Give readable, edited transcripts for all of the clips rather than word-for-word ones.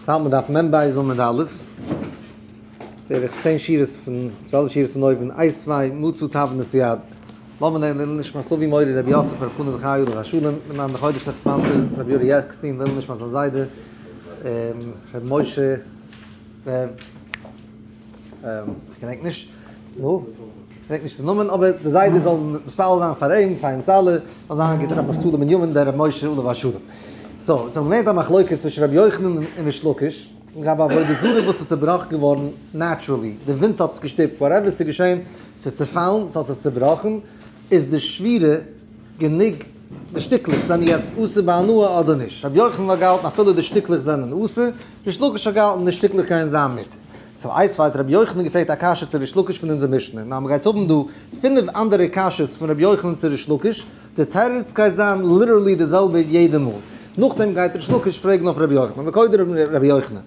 צייט מען דארף מ ב עמוד א', בערך צען שורות פון, 12 שורות פון אויבן, איתיביה מצא תבנית יד. לאמיר לערנען לעילוי נשמת אבי מורי רבי יוסף רב חנא זכרי' עליו השלום, למען די חודש נאך sponsor רבי יורי עקסטין, לעילוי נשמת זיין זיידע רבי משה ר' כ'געדענק נישט, נו? כ'געדענק נישט די נאמען, אבער די זיידע זאל מתפלל זיין פאר אים, פאר אונז אלע, זאל זיין א גוטער רבי נפתלי בנימין בן רבי משה עליו השלום. so, אונז האבן געלערנט א מחלוקת צווישן רבי יוחנן און ריש לקיש, לגבי עבודה זרה וואס איז צובראכן געווארן naturally, די ווינט האט עס געשטופט, whatever ס'איז געשען, ס'איז צעפאלן, ס'האט זיך צובראכן, איז די שבירה גענוג, די שטיקלעך זענען יעצט אסור בהנאה אדער נישט? רבי יוחנן האט געהאלטן אפילו די שטיקלעך זענען אסור, ריש לקיש האט געהאלטן די שטיקלעך גייען זיין מותר. so איתיביה האט רבי יוחנן געפרעגט א קשיא צו ריש לקיש פון אונזער משנה, נאר מ'גייט האבן דא פינף אנדערע קשיות פון רבי יוחנן צו ריש לקיש, די תירוץ גייט זיין literally די זעלבע יעדע מאל. נאכדעם גייט ריש לקיש פרעגן אויף רבי יוחנן, וקודם רבי יוחנן.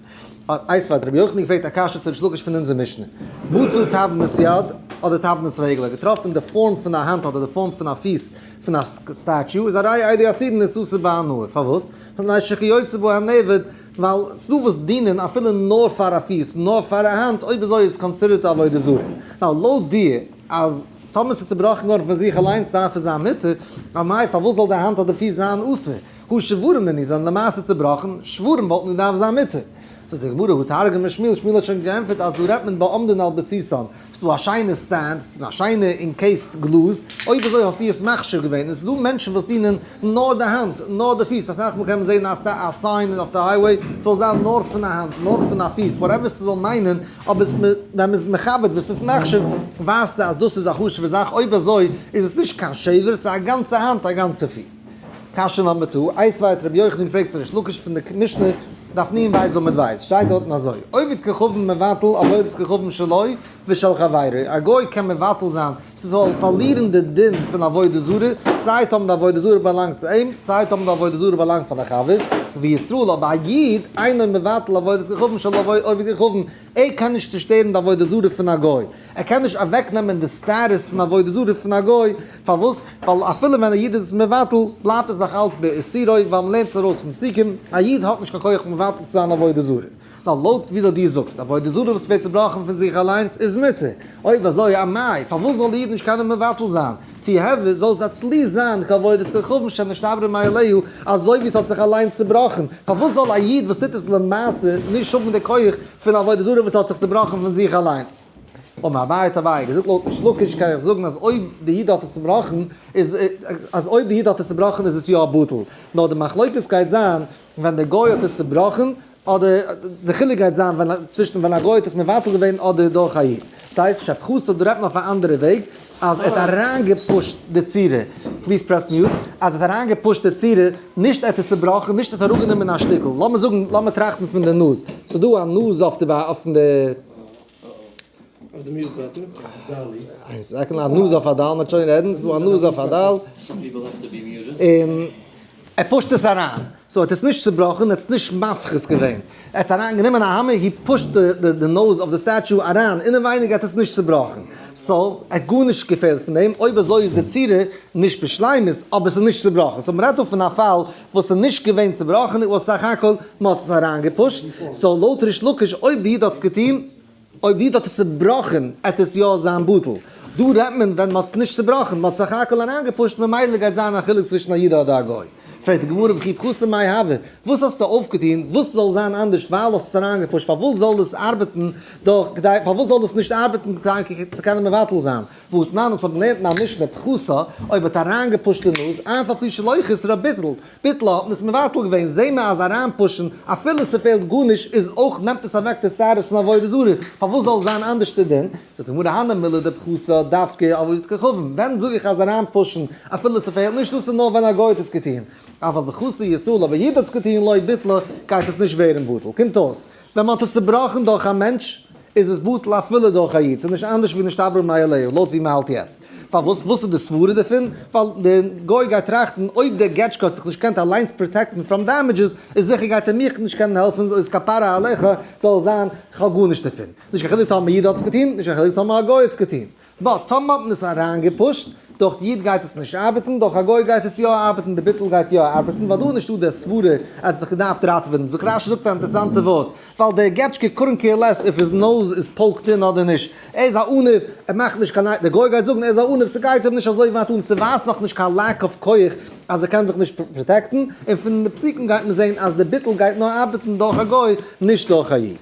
איתיביה האט רבי יוחנן געפרעגט א קשיא צו ריש לקיש פון אונזער משנה. מצא תבנית יד אדער תבנית רגל, געטראפן די פארם פון א האנט אדער די פארם פון א פיס פון א statue, איז הרי אלו אסורין ליתסר בהנאה. פארוואס? מפני שכיוצא בו הנעבד, ווייל ס'דא וואס דינען אפילו נאר פאר א פיס, נאר פאר א האנט, אויב אזוי איז considered עבודה זרה. ווייל לויט דיר אז טאמער ס'איז צובראכן געווארן פון זיך אליינס דארף עס זיין מותר, אמאי פארוואס זאל די האנט אדער פיס זיין אסור? הא שברים נינהו זענען למעשה צובראכן, שברים וואלטן געדארפט זיין מותר. זאגט די גמרא, הא תרגמא שמואל, שמואל האט שוין געענטפערט אז דא רעדט מען בעומדין על בסיסן, ס'איז דא א שיינע stand, ס'איז דא א שיינע encased גלאז, אויב אזוי האסטו עס מכשיר געווען, און ס'איז דא מענטשן וואס דינען נאר די האנט, נאר די פיס, אסאך מאל קען מען זען א sign אויף די highway, ס'זאל זיין נאר פון א האנט, נאר פון א פיס, whatever ס'זאל מיינען, אבער ווען מ'איז מכבד ביסט עס מחשיב, ווייזטו אז דאס איז א חשוב'ע זאך, אויב אזוי איז עס נישט קיין שבר, ס'איז א גאנצע האנט, א גאנצע פיס. קשיא number two, איתיביה האט רבי יוחנן געפרעגט צו ריש לקיש פון די משנה, דף נ בית עמוד בית, שטייט דארטן אזוי, עובד כוכבים מבטל עבודת כוכבים שלו ושל חברו, א גוי קען מבטל זיין ס'זאל פארלירן די דין פון עבודה זרה, סיי טאמער די עבודה זרה באלאנגט צו אים, סיי טאמער די עבודה זרה באלאנגט פאר די חבר, וישראל אבער א איד, אינו מבטל עבודת כוכבים של עובד כוכבים, ער קען נישט צושטערן די עבודה זרה פון א גוי, ער קען נישט אוועקנעמען די סטאטוס פון עבודה זרה פון א גוי, פארוואס? ווייל אפילו ווען א איד איז עס מבטל, בלייבט עס נאך אלץ באיסורו, ווייל מ'לערנט עס ארויס פון פסוקים, א איד האט נישט קיין כח מבטל צו זיין עבודה זרה. נאר לויט וויאזוי דו זאגסט, עבודה זרה וואס ווערט צובראכן פון זיך אליינס איז מותר. אויב אזוי אמאי, פארוואס זאל די איד נישט קענען מבטל זיין? תיהוי, זאל עס at least זיין כעבודת כוכבים שנשתברה מאליה, אזוי ווי עס האט זיך אליינס צובראכן. פארוואס זאל א איד וואס טוט עס למעשה נישט האבן די כח פון עבודה זרה וואס האט זיך צובראכן פון זיך אליינס? אמר אביי האט אביי געזאגט לויט ריש לקיש קען איך זאגן אז אויב די איד האט עס צובראכן איז אז אויב די איד האט עס צובראכן איז עס יא בטל. נאר די מחלוקת גייט זיין ווען די גוי האט עס צובראכן אדער די חילוק גייט זיין ווען צווישן ווען א גוי האט עס מבטל געווען אדער דורך א איד. ס'הייסט שפחתא דא רעדט מען אויף א אנדערע וועג אז ער האט אריינגעפושט די צורה, please press mute, אז ער האט אריינגעפושט די צורה, נישט ער האט עס צובראכן, נישט ער האט אראפגענומען א שטיקל, לאמיר זאגן, לאמיר טראכטן פון די נאז, ס'איז דא א נאז אויף די אויף די. אויף די mute button. איין second, א נאז אויף א doll, מ'וועט שוין רעדן, ס'איז דא א נאז אויף א doll. און ער פושט עס אריין, so ער האט עס נישט צובראכן, ער האט עס נישט מפחית געווען, ער האט עס אריין גענומען א האמער, he pushed די nose of the statue אריין אינעווייניג, ער האט עס נישט צובראכן, so ער האט גארנישט געפעלט פון דעם, אויב אזוי איז די צורה נישט בשלימות, אבער עס איז נישט צובראכן, so מ'רעדט דא פון א פאל וואס איז נישט געווען צובראכן, it was סך הכל מ'האט עס אריינגעפושט, so לויט ריש לקיש אויב די איד האט עס געטון, אויב די איד האט עס צובראכן עט עס יא זיין בטל, דא רעדט מען ווען מ'האט עס נישט צובראכן, מ'האט סך הכל אריינגעפושט ממילא גייט זיין א חילוק צווישן א איד אדער א גוי. פרעגט די גמרא וכי פחתא מאי הוה, וואס האסטו אויפגעטון, וואס זאל זיין אנדערש ווייל האסט עס אריינגעפושט, פארוואס זאל עס ארבעטן דורך כדי, פארוואס זאל עס נישט ארבעטן כדי צו קענען מבטל זיין, והתנן אונז האבן געלערנט אין א משנה פחתא, אויב האט אריינגעפושט די נאז, אף על פי שלא חסרה ביטל, ביטלה האט מען עס מבטל געווען, זעהן מיר אז אריינפושן אפילו ס'פעלט גארנישט איז אויך נעמט עס אוועק די סטאטוס פון עבודה זרה, פארוואס זאל זיין אנדערש די דין? זאגט די גמרא הני מילי דפחתא דווקא עבודת כוכבים, ווען זאג איך אז אריינפושן אפילו ס'פעלט נישט דאס איז נאר ווען א גוי האט עס געטוהן, אבל פחתא ישראל אבער איד האט עס געטוהן לא ביטלה גייט עס נישט ווערן בטל, קומט אויס ווען מ'האט עס צובראכן דורך א מענטש איז עס בטל אפילו דורך א איד, ס'איז נישט אנדערש ווי נשתברה מאליה לויט ווי מ'האלט יעצט. פארוואס? וואס איז די סברה דערפון? ווייל די גוי גייט טראכטן אויב דער געטשקע האט זיך נישט געקענט אליינס פראטעקטן from damages איז זיכער גייט ער מיך נישט קענען העלפן so איז כפרה עליך זאל זיין כ'האב גארנישט דערפון. נישט קיין חילוק טאמער א איד האט עס געטון, נישט קיין חילוק טאמער א גוי האט עס געטון. but טאמער האט מען עס אריינגעפושט. דורך די איד גייט עס נישט ארבעטן, דורך א גוי גייט עס יא ארבעטן, די ביטול גייט יא ארבעטן, ווייל דא איז נישטא די סברה ער האט זיך געדארפט ראטעווען, זאגט רשי זאגט א אינטערעסאנטע ווארט, ווייל דער געטשקע couldn't care less if his nose is poked in אדער נישט, ער איז א עניו, ער מאכט נישט קיין, דער גוי גייט זאגן ער איז א עניו, ס'גייט אים נישט אזוי ווייט אן, ס'ווייזט נאכנישט קיין lack of כח אז ער קען זיך נישט protect ן, און פון די פסוקים גייט מען זען אז די ביטול גייט נאר ארבעטן דורך א גוי, נישט דורך א איד.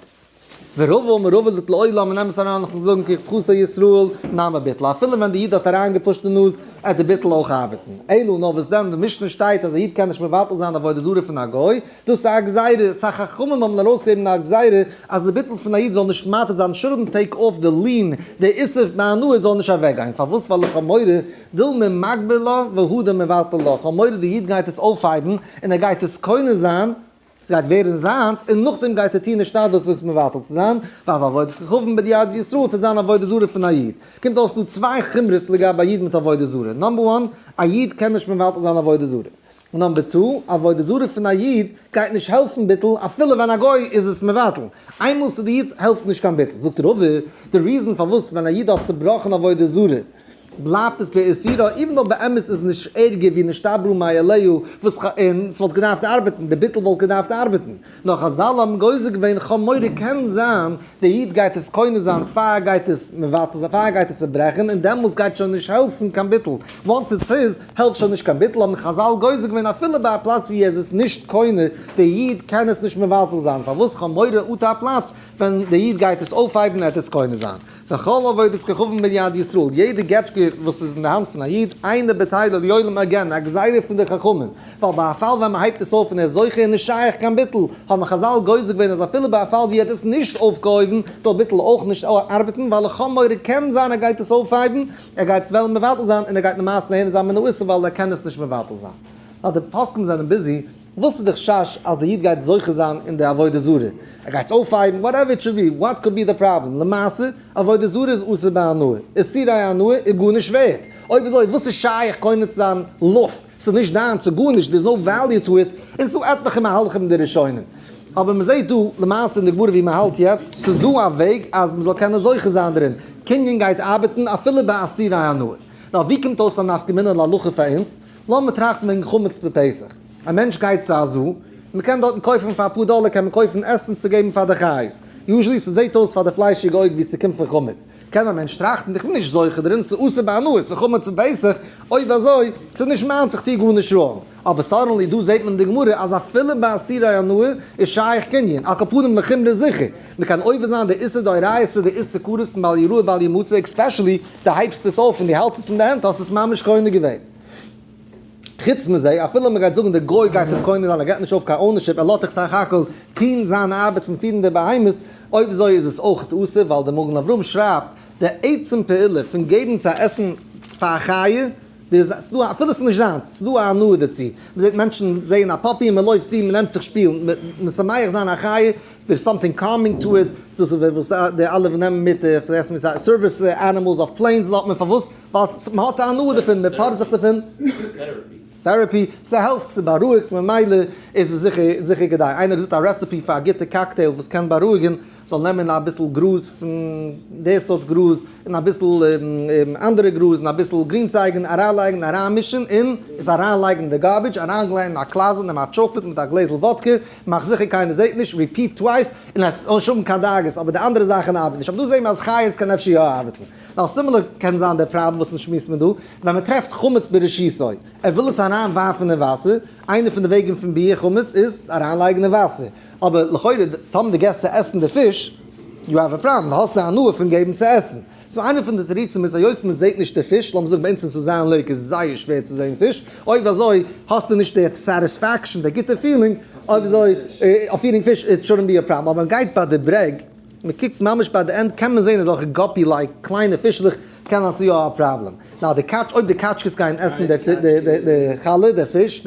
ורבא אמר רבא זאגט לעולם און אמת אריין נאכן זאגן כי פחוסי ישראל נמי ביטול אפילו ווען די איד האט אריין גע push ט די נאז עט די ביטול אויך ארבעטן אלא נאר וואס דען די משנה שטייט אז א איד קען נישט מבטל זיין די עבודה זרה פון א גוי דאס איז א גזירה סא חכמים האבן ארויסגעגעבן א גזירה אז די ביטול פון א איד זאל נישט מתיר זיין shouldn't take off the lien די איסור בהנאה זאל נישט אוועק גיין פארוואס ווייל איך האב מורא דילמא מגבי לה והדר מבטל לה איך האב מורא די איד גייט עס אויפהייבן און ער גייט עס קונה זיין ס'גייט ווערן זיינס, און נאכדעם גייט ער טון השתדלות עס מבטל צו זיין, ווייל עבודת כוכבים ביד ישראל ס'וועט זיין עבודה זרה פון א איד. קומט אויס דא צוויי חומרות לגבי א איד מיט עבודה זרה. number one, א איד קען נישט מבטל זיין עבודה זרה. number two, עבודה זרה פון א איד גייט נישט העלפן ביטול אפילו ווען א גוי איז עס מבטל. איינמאל ס'איז די איד'ס העלפט נישט קיין ביטול. זאגט רבא, די reason פארוואס ווען א איד האט צובראכן עבודה זרה, בלייבט עס באיסורא, even though באמת איז נישט ערגער ווי נשתברו מאליה וואס און ס'וואלט געדארפט ארבעטן, די ביטול וואלט געדארפט ארבעטן, נאר חזל האבן גוזר געווען כ'האב מורא קען זיין די איד גייט עס קונה זיין פאר ער גייט עס מבטל זיין פאר ער גייט עס צוברעכן און דעמאלס גייט שוין נישט העלפן קיין ביטול, once it's his העלפט שוין נישט קיין ביטול האבן חזל גוזר געווען אפילו ביי א פלאץ ווי ער איז עס נישט קונה די איד קען עס נישט מבטל זיין פארוואס כ'האב מורא אט א פלאץ ווען די איד גייט עס אויפהייבן ער וועט עס קונה זיין. וכל עבודת כוכבים ביד ישראל, יעדע געטשקע וואס איז אין די האנט פון א איד, אינה בטילה לעולם again, א גזירה פון די חכמים, ווייל ביי א פאל ווען מען הייבט עס אויף און ער איז זוכה איז נישט שייך קיין ביטול, האבן חזל גוזר געווען אז אפילו ביי א פאל ווי ער האט עס נישט אויפגעהויבן, זאל ביטול אויך נישט ארבעטן, ווייל איך האב מורא קען זיין ער גייט עס אויפהייבן, ער גייט עס וועלן מבטל זיין, און ער גייט למעשה נהנה זיין מן האיסור ווייל ער קען עס נישט מבטל זיין. ווייל די פוסקים זענען busy וואס איז די חשש אז די איד גייט זוכה זיין אין די עבודה זרה? ער גייט עס אויפהייבן, whatever it should be, what could be the problem? למעשה, עבודה זרה איז אסור בהנאה, איסורי הנאה איז גארנישט ווערד. אויב אזוי, וואס איז שייך קונה צו זיין לופט? ס'איז נישט דיינס, ס'איז גארנישט, there is no value to it, און ס'איז דא עטליכע מהלכים אין די ראשונים. אבער מ'זעט דא למעשה אין די גמרא ווי מ'האלט יעצט, ס'איז דא א וועג אז מ'זאל קענען זוכה זיין דערין, קנין גייט ארבעטן אפילו ביי איסורי הנאה. נאר ווי קומט אויס א נפקא מינה להלכה פאר אונז? לאמיר טראכטן וועגן חמץ בפסח. א מענטש גייט צו א zoo, מען קען דארטן קויפן פאר אפאר דאלער קען מען קויפן עסן צו געבן פאר די חיות. usually ס'זעט אויס פאר די פליישיגע אויג ווי ס'קומט פון חמץ. קען א מענטש טראכטן איך בין נישט זוכה דערין, ס'איז אסור בהנאה, ס'איז חמץ בפסח, אויב אזוי, ס'איז נישט מיינס איך טו גארנישט wrong. אבער suddenly דא זעט מען אין די גמרא אז אפילו ביי איסורי הנאה איז שייך קנין, על כל פנים לחומרא זיכער. מען קען עובר זיין די איסור דאורייתא די איסור כרת פון בל יראה בל ימצא especially דו הייבסט עס אויף און דו האלטסט עס אין די הענט האסט עס ממש קונה געווען. חוץ מזה, אפילו מען גייט זאגן די גוי גייט עס קונה זיין ער געט נישט אויף קיין ownership ער לאזט דיך סך הכל טוהן זיין ארבעט פון פירן די בהמות, אויב אזוי איז עס אויך אסור ווייל די מגן אברהם שרייבט די עצם פעולה פון געבן צו עסן פאר א חיה, ס'דא אפילו ס'איז נישט זיינס, ס'איז דא א הנאה דערצו, מען זעט מענטשן זעען א puppy און מען לויפט צו, מען נעמט זיך שפילן, משמח זיין א חיה, there's something calming to it, דאס איז וואס די אלע נעמען מיט די service animals אויף planes לאזט מען, פארוואס? ווייל מען האט א הנאה דערפון, מען פארט זיך דערפון. therapy. ס'העלפט, ס'בארואיגט, ממילא איז עס זיכער זיכער כדאי. איינער האט געזאגט א recipe פאר א גוטע cocktail וואס קען בארואיגן, זאל נעמען אביסל גראז פון די סארט גראז, און אביסל אנדערע גראז, און אביסל גרינצייג, און אריינלייגן, אריינמישן, און עס אריינלייגן אין די garbage, אריינלייגן אין א closet, נעם א chocolate מיט א גלעזל וואדקע, מאך זיכער קיינער זעט נישט, repeat twice, און עס אן שום קיין דאגות, אבער די אנדערע זאכן ארבעט נישט. אבער דא זעהן מיר אז חיות קען אפשר יא ארבעטן. נאר similar קען זיין די פראבלעם וואס אונז שמועסן מיר דא, ווען מען טרעפט חמץ ברשותו, ער וויל עס אריין ווארפן אין וואסער, איינע פון די וועגן פון ביעור חמץ איז אריין לייגן אין וואסער, אבער לכאורה טאמער דו געסט צו עסן די פיש, you have a problem, דו האסט די הנאה פון געבן צו עסן. so איינע פון די תירוצים איז היות מען זעט נישט די פיש, לאמיר זאגן ביי אונז אין Suzanne Lake איז זייער שווער צו זען פיש, אויב אזוי האסטו נישט די satisfaction, די גוטע feeling, אויב אזוי אויף eating fish it shouldn't be a problem, אבער מען גייט ביי די ברעג, מען קוקט ממש ביי די end קען מען זען אזעלכע guppy like קליינע פישלעך, קען זיין ס'איז יא א פראבלעם. נאר די קאטש, אויב די קאטשקעס גייען עסן די חלה, די פיש,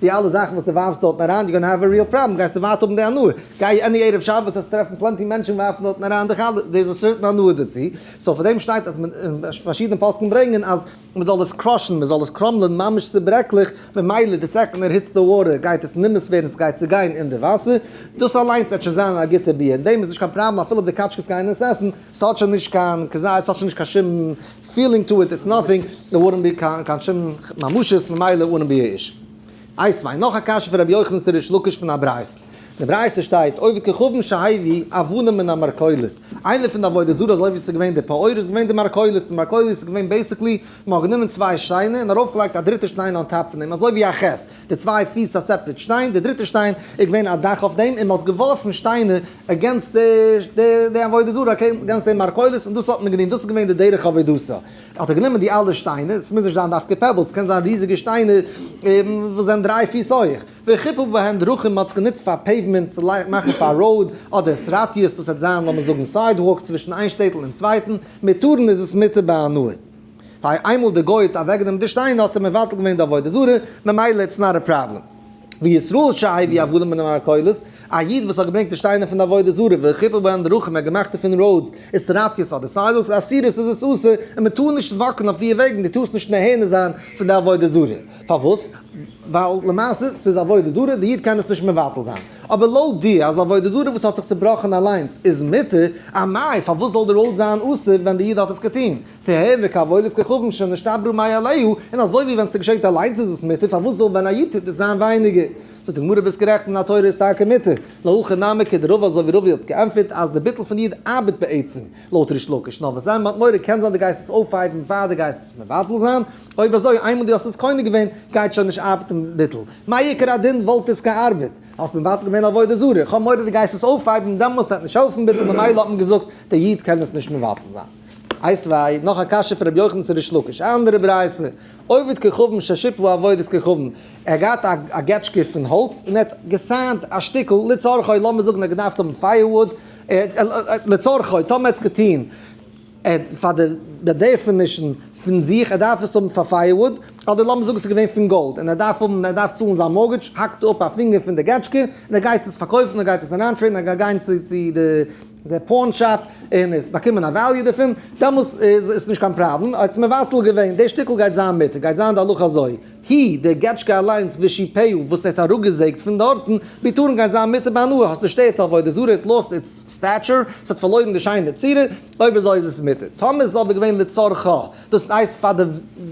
די אלע זאכן וואס דו ווארפסט דארטן אריין, you gonna have a real problem, גייסטו ווייטער האבן די הנאה. גיי any ערב שבת וועסטו טרעפן plenty מענטשן ווארפן דארטן אריין די חלה, there is a certain הנאה דערצו. so פאר דעם שטייט אז מען, פארשידענע פוסקים ברענגען אז מען זאל עס crush ן, מען זאל עס קראמלען ממש צו ברעקלעך, ממילא די second ער היצט די water גייט עס נמאס ווערן, ס'גייט צוגיין אין די וואסער, דאס אליינס וועט שוין זיין א גוטע ביעור, אין דעם איז נישט קיין פראבלעם אפילו אויב די קאטשקעס גייען עס עסן, ס'האט שוין נישט קיין כזית, ס'האט שוין נישט קיין שום. שום feeling to it, it's nothing, there wouldn't be קיין שום ממשות, ממילא wouldn't be a issue. איתיביה, נאך א קשיא פון רבי יוחנן צו ריש לקיש פון א ברייתא. אין די ברייתא שטייט, עובד כוכבים שהביא אבנים מן המרקוליס. איינער פון די עבודה זרה אזוי ווי עס איז געווען די פעור איז געווען די מרקוליס, די מרקוליס איז געווען basically מען האט גענומען צוויי שטיינער און ארויפגעלייגט א דריטע שטיין on top פון דעם אזוי ווי א ח', די צוויי פיס א separate שטיין, די דריטע שטיין איז געווען א דאך אויף דעם און מען האט געווארפן שטיינער against די עבודה זרה, against די מרקוליס און דאס האט מען געטון, דאס איז געווען די דרך עבודתה. האט ער גענומען די אלע שטיינער, עס מוז נישט זיין דווקא pebbles, עס קען זיין ריזיגע שטיינער וואס זענען דריי פיס הויך, וחיפה בהן דרכים, מען האט עס גענוצט פאר pavement צו מאכן פאר road, אדער סראטיות, דאס וועט זיין לאמיר זאגן sidewalk צווישן איין שטעטל און צווייטן, מותרין איז עס מותר בהנאה. ווייל איינמאל די גוי האט אוועקגענומען די שטיינער האט ער מבטל געווען די עבודה זרה, ממילא it's not א פראבלעם. וישראל שהביא אבנים מן המרקוליס, א איד וואס האט געברענגט די שטיינער פון די עבודה זרה וחיפה בהן דרכים, ער האט געמאכט דערפון roads, וסרטיות אדער sidewalks, אסורות איז עס אסור, און מען טאר נישט walk ן אויף די וועגן, דו טארסט נישט נהנה זיין פון די עבודה זרה. פארוואס? ווייל למעשה ס'איז עבודה זרה, די איד קען עס נישט מבטל זיין. אבער לויט דיר אז עבודה זרה וואס האט זיך צובראכן אליינס איז מותר, אמאי פארוואס זאל די road זיין אסור ווען די איד האט עס געטון? תיהוי כעבודת כוכבים שנשתברה מאליה, און אזוי ווי ווען ס'געשעט אליינס איז עס מותר, פארוואס זאל ווען א איד טוט עס זיין ווייניגער? זאגט די גמרא ביסט גערעכט מן התורה איז טאקע מותר, להכי נמי כדרבא אזוי ווי רבא האט געענטפערט אז די ביטול פון איד ארבעט בעצם לויט ריש לקיש נאר וואס דען מ'האט מורא קען זיין די גייסט עס אויפהייבן פאר די גייסט עס מבטל זיין, אויב אזוי איינמאל די האסט עס קונה געווען גייט שוין נישט ארבעטן ביטול, מעיקר הדין וואלט עס געארבעט, האסט מבטל געווען עבודה זרה, איך האב מורא די גייסט עס אויפהייבן דעמאלס וועט נישט העלפן ביטול ממילא האט מען געזאגט די איד קען עס נישט מבטל זיין. איתיביה, נאך א קשיא פון רבי יוחנן צו ריש לקיש, א אנדערע ברייתא, עובד כוכבים ששיפה עבודת כוכבים, ער האט געהאט א געטשקע פון האלץ און ער האט געסיינט א שטיקל לצרכו, לאמיר זאגן ער האט געדארפט האבן firewood, לצרכו, טאמער ער האט עס געטון פאר די באדערפענישן פון זיך, ער דארף עס האבן פאר firewood, אדער לאמיר זאגן עס איז געווען פון גאלד און ער דארף האבן, ער דארף צאלן זיין mortgage, האקט ער אפ א פינגער פון די געטשקע און ער גייט עס פארקויפן, ער גייט עס אריינ trade ן, ער גייט גיין צו די די pawn shop און עס באקומען א value דערפון, דעמאלס איז עס נישט קיין פראבלעם, האט עס מבטל געווען, די שטיקל גייט זיין מותר, גייט זיין די הלכה אזוי, היא, די געטשקע אליינס ושיפיה וואס ער האט אראפגעזעגט פון דארטן, מותרין גייט זיין מותר בהנאה, האסט נישט עבודה זרה, it lost its stature, עס האט פארלוירן די שיינע צורה, אויב אזוי איז עס מותר. טאמער איז עס אבער געווען לצרכה, דאס הייסט פאר די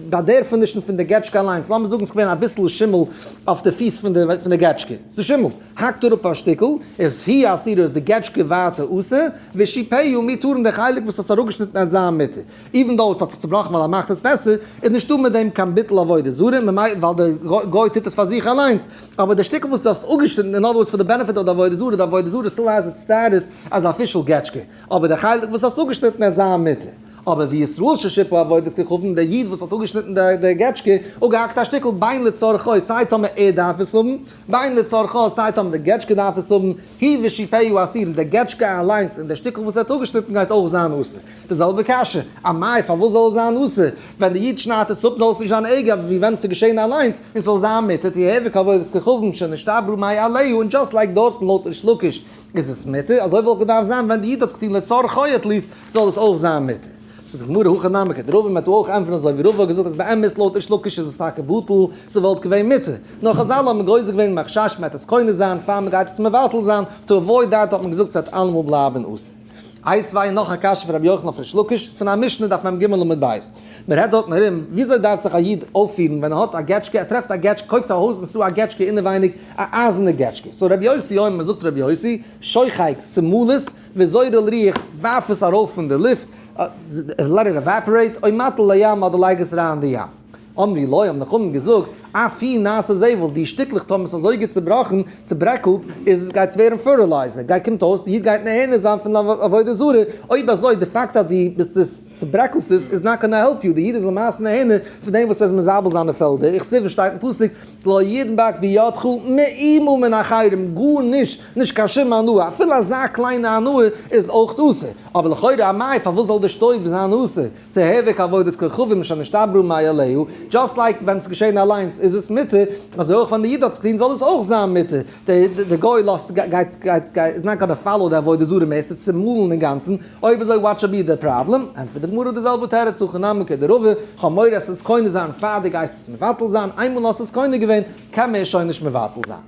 באדערפענישן פון די געטשקע אליינס, לאמיר זאגן עס איז געווען אביסל שימל אויף די פיס פון די געטשקע, ס'שימלט, האקט אראפ א שטיקל, איז היא אסורה איז די געטשקע ווייטער אסור, ושיפיה מותרין די חלק וואס האסט אראפגעשניטן עט זיין מותר. even though עס האט זיך צובראכן ווייל ער מאכט עס בעסער, איז נישטא מיט דעם קיין ביטול עבודה זרה, ממילא ווייל די גוי טוט עס פאר זיך אליינס, אבער די שטיקל וואס דו האסט אפגעשניטן in other words פאר די benefit of די עבודה זרה, די עבודה זרה still has its status as official געטשקע, אבער די חלק וואס האסט אפגעשניטן עט זיין מותר. אבער וישראל ששיפה עבודת כוכבים, דער איד וואס האט אפגעשניטן די געטשקע, אפגעהאקט א שטיקל, בין לצרכו, סיי טאמער ער דארף עס האבן, בין לצרכו, סיי טאמער די געטשקע דארף עס האבן, היא ושיפיה אסורין, די געטשקע אליינס און די שטיקל וואס ער האט אפגעשניטן גייט אויך זיין אסור. די זעלבע קשיא, אמאי פארוואס זאל עס זיין אסור? ווען די איד שניידט עס אפ זאל עס נישט זיין ערגער ווי ווען עס איז געשען אליינס, און ס'זאל זיין מותר, תיהוי כעבודת כוכבים שנשתברה מאליה, און just like דארטן לויט ריש לקיש איז עס מותר, אזוי וואלט געדארפט זיין ווען די איד האט עס געטון לצרכו at least זאל עס אויך זיין מותר. זאגט די גמרא הכי נמי כדרבא מען טאר אויך ענטפערן אזוי ווי רבא האט געזאגט אז באמת לויט ריש לקיש איז עס טאקע בטל, ס'וואלט געווען מותר. נאר חזל האבן גוזר געווען מחשש מ'עט עס קונה זיין פאר מ'גייט עס מבטל זיין, to avoid that האט מען געזאגט ס'וועט אלעמאל בלייבן אסור. איתיביה נאך א קשיא פון רבי יוחנן אויף ריש לקיש, פון א משנה דף מ"ג עמוד ב'. מען רעדט דארטן ארום וויאזוי דארף זיך א איד אויפפירן ווען ער האט א געטשקע, ער טרעפט א געטשקע, קויפט א הויז און ס'דא א געטשקע אינעווייניג, א אייזענע געטשקע. so רבי יוסי אומר, זאגט רבי יוסי, שוחק, צומאל עס, וזורה לרוח, ווארף עס ארויף אין די לופט, let it evaporate, או מטיל לים אדער לייג עס אריין אין די ים. אמרו לו, האבן די חכמים געזאגט, אף הוא נעשה זבל, די שטיקלעך טאמער ס'איז אזוי גוט צובראכן, צוברעקלט, איז עס גייט ווערן fertilizer, גייט קומט אויס, די איד גייט נהנה זיין פון עבודה זרה, אויב אזוי די פאקט אז דו ביסט עס צוברעקלסט עס איז not gonna help you, די איד איז למעשה נהנה פון דעם וואס ער איז מזבל זיינע פעלדער, וכתיב שטייט אין פסוק, לא ידבק בידך מאומה מן אחרים, גארנישט, נישט קיין שום הנאה, אפילו אזא קליינע הנאה איז אויך אסור, אבער לכאורה אמאי פארוואס זאל די שטויב זיין אסור? תיהוי כעבודת כוכבים שנשתברה מאליה, just like ווען ס'איז געשען אליינס איז עס מותר, אזוי אויך ווען די איד האט עס געטון זאל עס אויך זיין מותר, די גוי לאזט גייט גייט גייט איז not gonna follow די עבודה זרה מער, ס'איז צומאלן אינגאנצן, אויב אזוי what should be the problem? ענטפערט די גמרא די זעלבע תירוץ הכי נמי כדרבא, כ'האב מורא אז ס'איז קונה זיין פאר די גייסט עס מבטל זיין, איינמאל האסט עס קונה געווען קען מען עס שוין נישט מבטל זיין.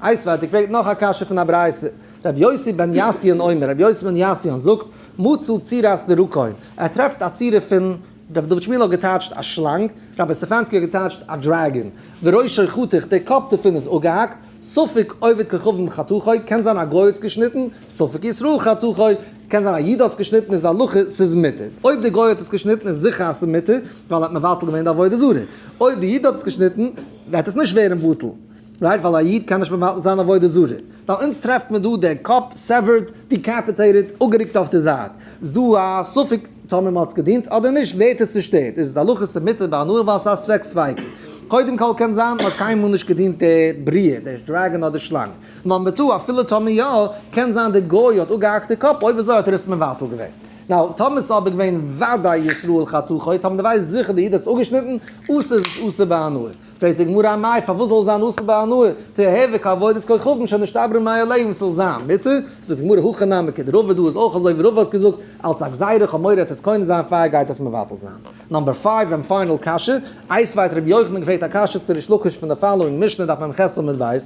איתיביה פרעגט נאך א קשיא פון א ברייתא, רבי יוסי בן יאסיון אומר, רבי יוסי בן יאסיון זאגט, מצא צורת דרקון, ער טרעפט א צורה פון רבי דוד שמיעל האט געטייטשט א שלאנג, רבי סטעפאנסקי האט געטייטשט א dragon. וראשו חתוך, דער קאפ דערפון איז אפגעהאקט, ספק עובד כוכבים חתכו, קען זיין א גוי האט עס געשניטן, ספק ישראל חתכו, קען זיין א איד האט עס געשניטן, איז די הלכה ס'איז מותר. אויב די גוי האט עס געשניטן איז זיכער אז ס'איז מותר, ווייל ער האט מבטל געווען די עבודה זרה. אויב די איד האט עס געשניטן, וועט עס נישט ווערן בטל. right? ווייל א איד קען נישט מבטל זיין עבודה זרה. ווייל אונז טרעפט מען דא דער קאפ severed, decapitated, אפגערוקט אויף די זייט. איז דא א ספק טאמער מ'האט עס געדינט אדער נישט, ווערט עס צושטערט. איז די הלכה ס'איז מותר בהנאה ווייל ס'איז א ספק ספיקא. קודם כל קען זיין מ'האט קיינמאל נישט געדינט די בריאה, די dragon אדער שלאנג. number two, אפילו טאמער יא, קען זיין די גוי האט אפגעהאקט די קאפ, אויב אזוי האט ער עס מבטל געווען. now, טאמער ס'איז אבער געווען ודאי ישראל חתכו, טאמער די ווייסט זיכער די איד האט עס אפגעשניטן, אסור איז עס אסור בהנאה. פרעגט די גמרא אמאי פארוואס זאל זיין אסור בהנאה, תיהוי כעבודת כוכבים שנשתברה מאליה ס'זאל זיין מותר, זאגט די גמרא הכא נמי כדרבא דא איז אויך אזוי ווי רבא האט געזאגט אלץ א גזירה כ'האב מורא עט עס קונה זיין פאר גייט עס מבטל זיין. number five and final קשיא, איתיביה האט רבי יוחנן געפרעגט א קשיא צו ריש לקיש פון די following משנה דף מ"ח עמוד ב',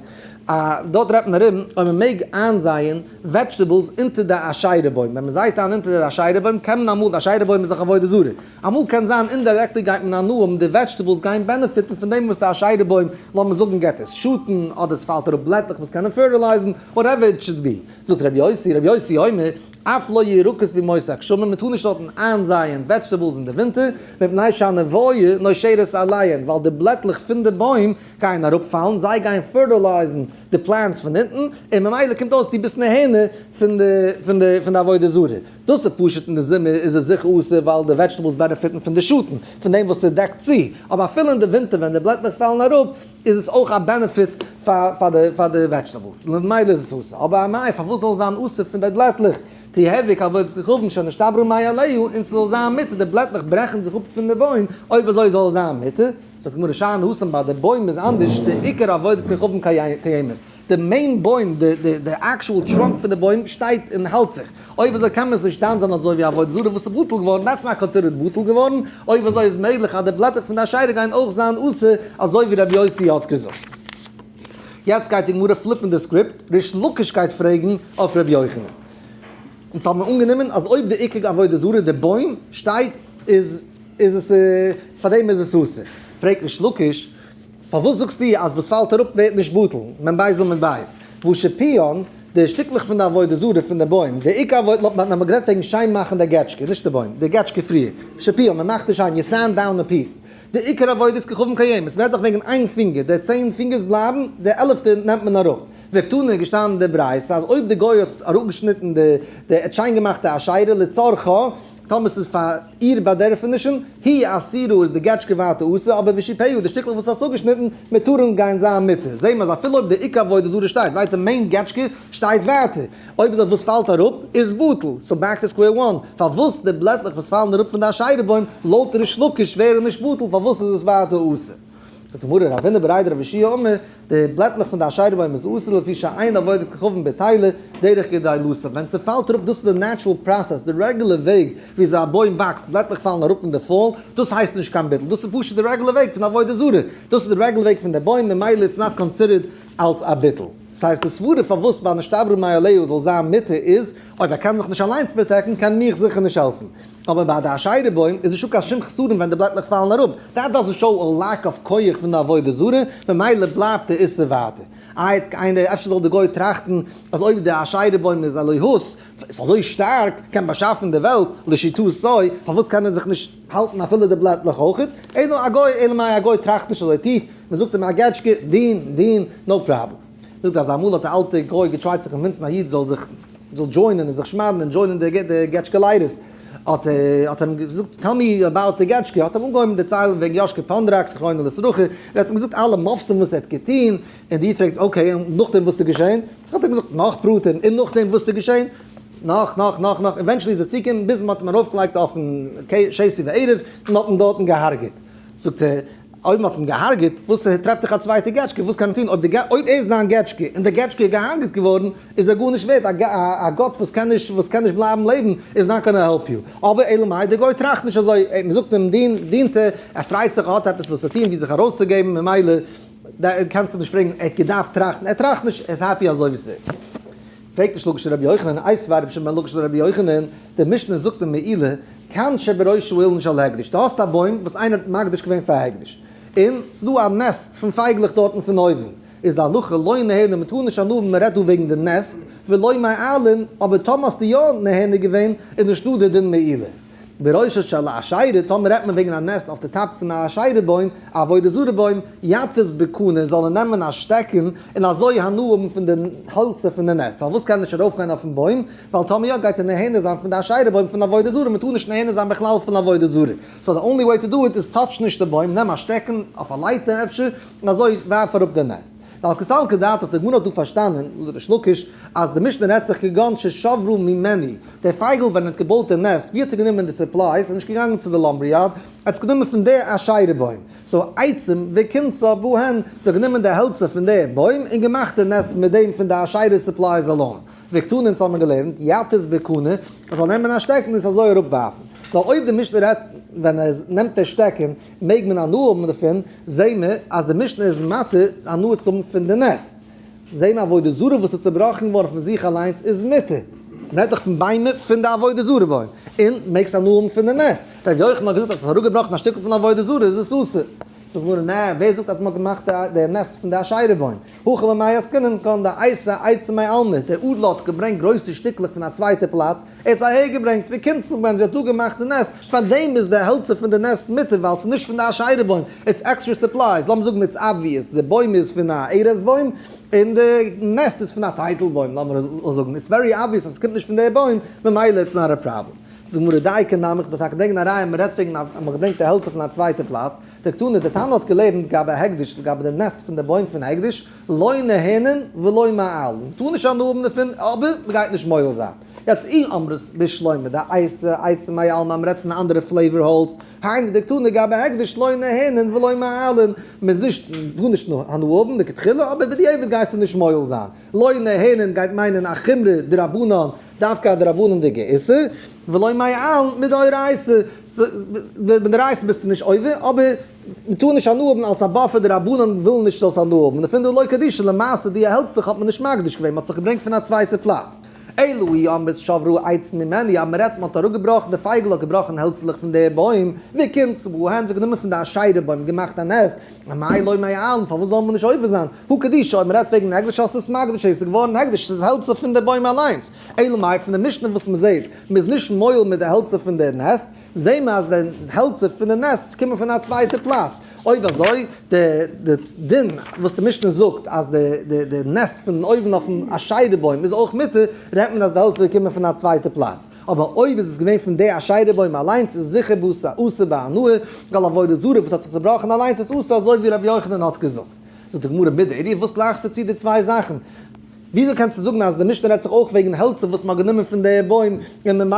א דארט רעדט מען ארום אויב מען מעג איינזייען vegetables אונטער די אשרה בוים, ווען מען זייט איין אונטער די אשרה בוים קען מען אמאל, די אשרה בוים איז דאך עבודה זרה, אמאל קען זיין indirectly גייט מען הנאה האבן די vegetables גייען בענעפיטן פון דעם וואס די אשרה בוים לאמיר זאגן געט עס שאטן אדער עס פאלט אראפ בלעטלעך וואס קענען פערטילייזן whatever it should be זאגט רבי יוסי רבי יוסי אומר אף לא ירקות בימות הגשמים מען טאר נישט דארטן איינזייען vegetables אין די ווינטער מפני שהנבואה נושרת עליהן ווייל די בלעטלעך פון די בוים גייען אראפפאלן זיי גייען פערטילייזן די plants פון אונטן און ממילא קומט אויס דו ביסט נהנה פון די פון די פון די עבודה זרה. דאס איז פשוט אין די זומער איז עס זיכער אסור ווייל די vegetables בענעפיטן פון די שאטן, פון דעם וואס ס'דעקט צו, אבער אפילו אין די ווינטער ווען די בלעטלעך פאלן אראפ איז עס אויך א benefit פאר די פאר די vegetables, ממילא איז עס אסור, אבער אמאי פארוואס זאל זיין אסור פון די בלעטלעך, תיהוי כעבודת כוכבים שנשתברה מאליה און ס'זאל זיין מותר, די בלעטלעך ברעכן זיך אפ פון די בוים, אויב אזוי זאל עס זיין מותר, זאגט די גמרא שאני התם ביי די בוים איז אנדערש, דעיקר עבודת כוכבים קיימת. די main בוים, די די די actual trunk פון די בוים שטייט און האלט זיך. אויב אזוי קען מען עס נישט דן זיין אזוי ווי עבודה זרה וואס איז בטל געווארן, that's not considered בטל געווארן, אויב אזוי איז מעגליך אז די בלעטער פון די אשרה גייען אויך זיין אסור אזוי ווי רבי יוסי האט געזאגט. יעצט גייט די גמרא פליפן די script, ריש לקיש גייט פרעגן אויף רבי יוחנן. אונז האבן אנגענומען אז אויב די עיקר עבודה זרה די בוים שטייט איז איז עס פארדעם איז עס אסור. פרעגט ריש לקיש. פארוואס זאגסטו אז וואס פאלט אראפ ווערט נישט בטל, מ"ב עמוד ב', ושיפויהן, די שטיקלעך פון די עבודה זרה פון די בוים, די עיקר עבודה, לאט מען האט גערעדט וועגן שיין מאכן די געטשקע, נישט די בוים, די געטשקע פריער, שיפויהן, מען מאכט די שיין, you sand down a piece, די עיקר עבודת כוכבים קיימת, מען רעדט דאך וועגן איין פינגער, די צען פינגערס בלייבן, די עלעפטע נעמט מען אראפ. וקתני איז געשטאנען אין די ברייתא אז אויב די גוי האט אראפגעשניטן די, די, ער האט שיין געמאכט די אשרה לצרכה, טאמער ס'איז פאר איר באדערפענישן, היא אסורה איז די געטשקע ווייטער אסור, אבער ושיפויה די שטיקלעך וואס האסט אפגעשניטן, מותרין גייען זיין מותר. זעהן מיר אז אפילו אויב די עיקר עבודה זרה שטייט ווייטער main געטשקע שטייט ווייטער. אויב איז וואס פאלט אראפ איז בטל. so back to square one. פארוואס די בלעטלעך וואס פאלן אראפ פון די אשרה בוים לויט ריש לקיש ווערן נישט בטל פארוואס איז עס ווייטער אסור? זאגט די גמרא רבינא בריה דרב יהושע אמר, די בלעטלעך פון די אשרה בוים איז אסור לפי שאין עבודת כוכבים בטלה דרך גדילתה, ווען ס'פאלט אראפ דאס איז די natural process, די רעגולער וועג וויאזוי א בוים וואקסט, בלעטלעך פאלן אראפ אין די fall, דאס הייסט נישט קיין ביטול, דאס איז פשוט די רעגולער וועג פון עבודה זרה, דאס איז די רעגולער וועג פון די בוים ממילא it's not considered אלס א ביטול. ס'הייסט די סברה פארוואס ביי נשתברה מאליה זאל זיין מותר איז, אויב ער קען זיך נישט אליינס פראטעקטן קען מיך זיכער נישט העלפן. אבער ביי די אשרה בוים איז נישטא קיין שום חסרון ווען די בלעטלעך פאלן אראפ, that doesn't show a lack of כח פון די עבודה זרה, ממילא בלייבט די איסור ווייטער. איי איינער, אפשר זאל די גוי טראכטן אז אויב די אשרה בוים איז אלוהות, איז אזוי שטארק, קען באשאפן די וועלט, לשיטתו, פארוואס קען ער זיך נישט האלטן אפילו די בלעטלעך אויכעט? אלא א גוי, אלא מאי א גוי טראכט נישט אזוי טיף, מען זאגט אים א געטשקע, דין, דין, no problem. זאגט אז אמאל האט א אלטע גוי געטרייט צו קאנווינסן א איד זאל זיך זאל דזשוינען און זיך שמד'ן און דזשוינען די געטשקע לייטערס, האט האט ער אים געזאגט tell me about די געטשקע, האט ער אים אנגעהויבן דערציילן וועגן יאשקע פאנדראק זכרונו לברכה, ער האט אים געזאגט אלע מופתים וואס ער האט געטון, און די איד פרעגט okay און נאכדעם וואס איז געשען? האט ער געזאגט נאך פרטים, און נאכדעם וואס איז געשען? נאך נאך נאך נאך, eventually איז ער צוגעקומען ביז מען האט אים ארויפגעלייגט אויפן שתי וערב און מען האט אים דארטן געהארגעט, זאגט ער אויב מ'האט אים געהארגעט, וואס טרעפט דיך א צווייטע געטשקע, וואס קען מען טון? אויב די אויב ער איז דיין געטשקע און די געטשקע איז געהארגעט געווארן, איז ער גארנישט ווערט, א א גאט וואס קען נישט וואס קען נישט בלייבן לעבן איז not gonna help you. אבער אלא מאי, די גוי טראכט נישט אזוי, מ'זאגט אים דין, דינט ער, ער פרייט זיך ער האט עפעס וואס צו טון, ווי זיך ארויסצוגעבן, ממילא קענסטו נישט פרעגן, ער האט געדארפט טראכטן, ער טראכט נישט, ער איז happy אזוי ווי ס'איז. פרעגט ריש לקיש רבי יוחנן, איתיביה רבי שמעון בן לקיש לרבי יוחנן, די משנה זאגט אין מעילה. קן שבראש האילן של הקדש, דו האסט א בוים וואס איינער האט מקדיש געווען פאר הקדש, און ס'דא א nest פון פייגלעך דארטן פון אויבן, איז די הלכה לא נהנה, מ'טאר נישט הנאה האבן, מ'רעדט דא וועגן די nest, ולא מעלין, אבער טאמער האסטו יא נהנה געווען, איז נישטא די דין מעילה. בראשה של אשירה, טאמער רעדט מען וועגן א nest אויף די top פון א אשירה בוים, א עבודה זרה בוים, יתיז בקנה, זאל ער נעמען א שטעקן און אזוי הנאה האבן פון די העלצער פון די nest. פארוואס קען ער נישט ארויפגיין אויפן בוים? ווייל טאמער יא גייט ער נהנה זיין פון די אשירה בוים פון עבודה זרה, מען טאר נישט נהנה זיין בכלל פון עבודה זרה. so די only way to do it איז touch נישט די בוים, נעם א שטעקן, אויף א לייטער אפשר, און אזוי ווארף אראפ די nest. ווייל קא סלקא דעתך, די גמרא האט דא פארשטאנען, ריש לקיש, אז די משנה רעדט זיך כגון ששברו ממנו, דער פייגל ווען ער האט געבויט די nest, ווי האט ער גענומען די supplies, ער איז נישט געגאנגען צו די lumber yard, ער האט עס גענומען פון דער אשירה בוים, so עצים וכינסה בהן, so ער האט גענומען די העלצער פון דער בוים און געמאכט די nest מיט דעם פון די אשירה supplies אליין. וקתני אונז האבן געלערנט, יתיז בקנה, ער זאל נעמען א שטעקן און עס אזוי אראפווארפן. ווייל אויב די משנה רעדט ווען ער נעמט די שטעקן מעג מען הנאה האבן דערפון, זעהן מיר אז די משנה איז מתיר הנאה צו האבן פון די nest. זעהן מיר עבודה זרה וואס איז צובראכן געווארן פון זיך אליינס איז מותר. מען רעדט דאך פון ביימער פון די עבודה זרה בוים, און מעגסט הנאה האבן פון די nest. ר' יוחנן האט געזאגט אז עס איז אראפגעבראכן א שטיקל פון עבודה זרה איז עס אסור. זאגט די גמרא, נע, ווער זאגט אז מען האט געמאכט די nest פון די אשירה בוים? הכא במאי עסקינן כגון דאייתי עצי מעלמא, דער אדלער האט געברענגט גרויסע שטיקלעך פון א צווייטע פלאץ, ער האט זיי אהער געברענגט, וכינסה בהן, זי האט דא געמאכט די nest, פאר דעם איז די העלצער פון די nest מותר, ווייל ס'איז נישט פון די אשירה בוים, it's extra supplies, לאמיר זאגן it's obvious, די בוים איז פון א ארז בוים, און די nest איז פון א טייטל בוים, לאמיר זאגן, it's very obvious אז ס'קומט נישט פון די בוים, ממילא it's not א פראבלעם. זאגט די גמרא דייקא נמי, כ'דארף טאקע ברענגען א ראיה, מ'רעדט וועגן אז מ'האט געברענגט די העלצער פון א צווייטע פלאץ, דקתני, די תנא האט געלערנט גבי הקדש, לגבי די nest פון די בוים פון הקדש, לא נהנין ולא מעלין, מען טאר נישט הנאה האבן דערפון, אבער מען גייט נישט מועל זיין. יעצט אי אמרת בשלמא דאייתי עצי מעלמא, מען רעדט פון א אנדערע flavor האלץ, היינו דקתני גבי הקדש לא נהנין ולא מעלין, מען איז נישט, מען טאר נישט הנאה האבן לכתחילה, אבער בדיעבד גייסטו נישט מועל זיין. לא נהנין גייט מיינען א חומרא דרבנן, דווקא א דרבנן'דיגע איסור, ולא מעלין מדאורייתא, מדאורייתא ביסטו נישט עובר, אבער מ'טאר נישט הנאה האבן אלס א buffer, די רבנן ווילן נישט זאלסט הנאה האבן, דערפון דלא קדישא, למעשה די העלצלעך האט מען נישט מקדיש געווען, מ'האט זיך געברענגט פון א צווייטע פלאץ. אלא אי אמרת שברה עצים ממנו, אז מ'רעדט מ'האט אראפגעבראכן, די פייגל האט געבראכן העלצלעך פון די בוים, וכינסה בהן, זיך גענומען פון די אשירה בוים, געמאכט א nest, אמאי לא מעלין, פארוואס זאל מען נישט עובר זיין? הא קדישא, אויב מ'רעדט וועגן הקדש האסטו עס מקדיש, עס איז געווארן הקדש, עס איז העלצער פון די בוים אליינס. אלא מאי פון די משנה וואס מ'זעט, מ'איז נישט מועל מיט די העלצער פון די nest, זעהן מיר אז די העלצער פון די nest קומען פון א צווייטע פלאץ. אויב אזוי, די די דין וואס די משנה זאגט אז די די די nest פון אויבן אויפן אשירה בוים איז אויך מותר, רעדט מען אז די העלצער קומען פון א צווייטע פלאץ. אבער אויב איז עס געווען פון די אשירה בוים אליינס איז זיכער בשר אסור בהנאה, ווייל עבודה זרה וואס האט זיך צובראכן אליינס איז אסור אזוי ווי רבי יוחנן האט געזאגט. זאגט די גמרא מידי, וואס גלייכסטו צו די צוויי זאכן? וויאזוי קענסטו זאגן אז די משנה רעדט זיך אויך וועגן העלצער וואס מ'האט גענומען פון די בוים און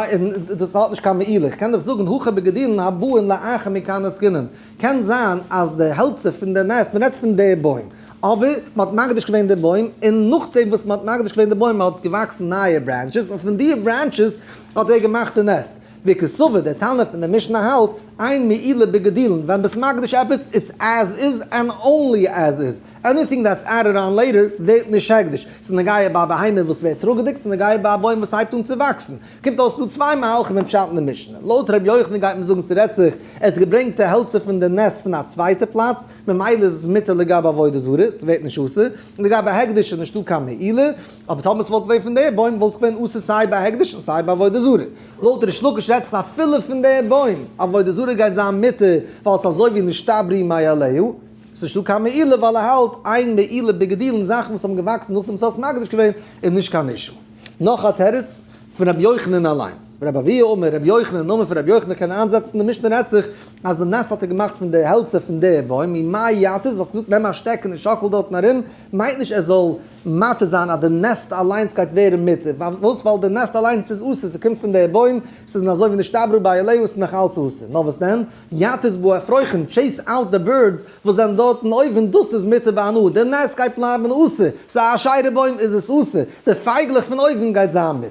דאס האט נישט קיין מעילה? איך קען דאך זאגן הכא בגידולין הבאין לאחר מכאן עסקינן. קען זיין אז די העלצער פון די nest, מ'רעדט פון די בוים, אבער מ'האט מקדיש געווען די בוים, און נאכדעם וואס מ'האט מקדיש געווען די בוים האט געוואקסן נייע branches, און פון די branches האט ער געמאכט די nest. וקסבר, דער תנא פון די משנה האלט, אין מעילה בגידולין, ווען ביסט מקדיש עפעס, it's as is and only as is, anything that's added on later ווערט נישט הקדש, ס'איז נוגע ביי א בהמה וואס ווערט טראגעדיג, ס'איז נוגע ביי א בוים וואס הייבט אן צו וואקסן. קומט אויס דא צוויי מהלכים אין פשט אין די משנה. לויט ר' יוחנן גייט מען זאגן ס'רעדט זיך, ער האט געברענגט די העלצער פון די nest פון א צווייטע פלאץ, ממילא איז עס מותר לגבי עבודה זרה, ס'ווערט נישט אסור, און לגבי הקדש איז נישטא קיין מעילה, אבער טאמער ס'וואלט געווען פון די בוים וואלט עס געווען אסור סיי ביי הקדש און סיי ביי עבודה זרה. לויט ריש לקיש רעדט זיך אפילו פון די בוים, עבודה זרה גייט זיין מותר ווייל ס'איז אזוי ווי נשתברו מאליה, ס'איז נישטא קיין מעילה ווייל ער האלט אין מעילה בגידולין זאכן וואס האבן געוואקסן נאכדעם וואס האסט מקדיש געווען איז נישט קיין אישו. נאך א תירוץ פון רבי יוחנן אליינס. רבי אבהו אמר רבי יוחנן, נאמען פון רבי יוחנן קען איינזעצן די משנה רעדט זיך אז די nest האט ער געמאכט פון די העלצער פון די בוים, ומאי יתיז, וואס געזאגט נעם א שטעקן און שאקל דארטן ארום, מיינט נישט ער זאל מתיר זיין אז די nest אליינס גייט ווערן מותר, פארוואס ווייל די nest אליינס איז אסור, ס'קומט פון די בוים, ס'איז אזוי ווי נשתברו מאליה ס'איז נאך אלץ אסור, נאר וואס דען? יתיז באפרוחין, chase out the birds וואס זענען דארטן אויבן, דאס איז מותר בהנאה, די nest גייט בלייבן אסור, ס'איז א אשירה בוים איז עס אסור, די פייגלעך פון אויבן גייט זיין מותר.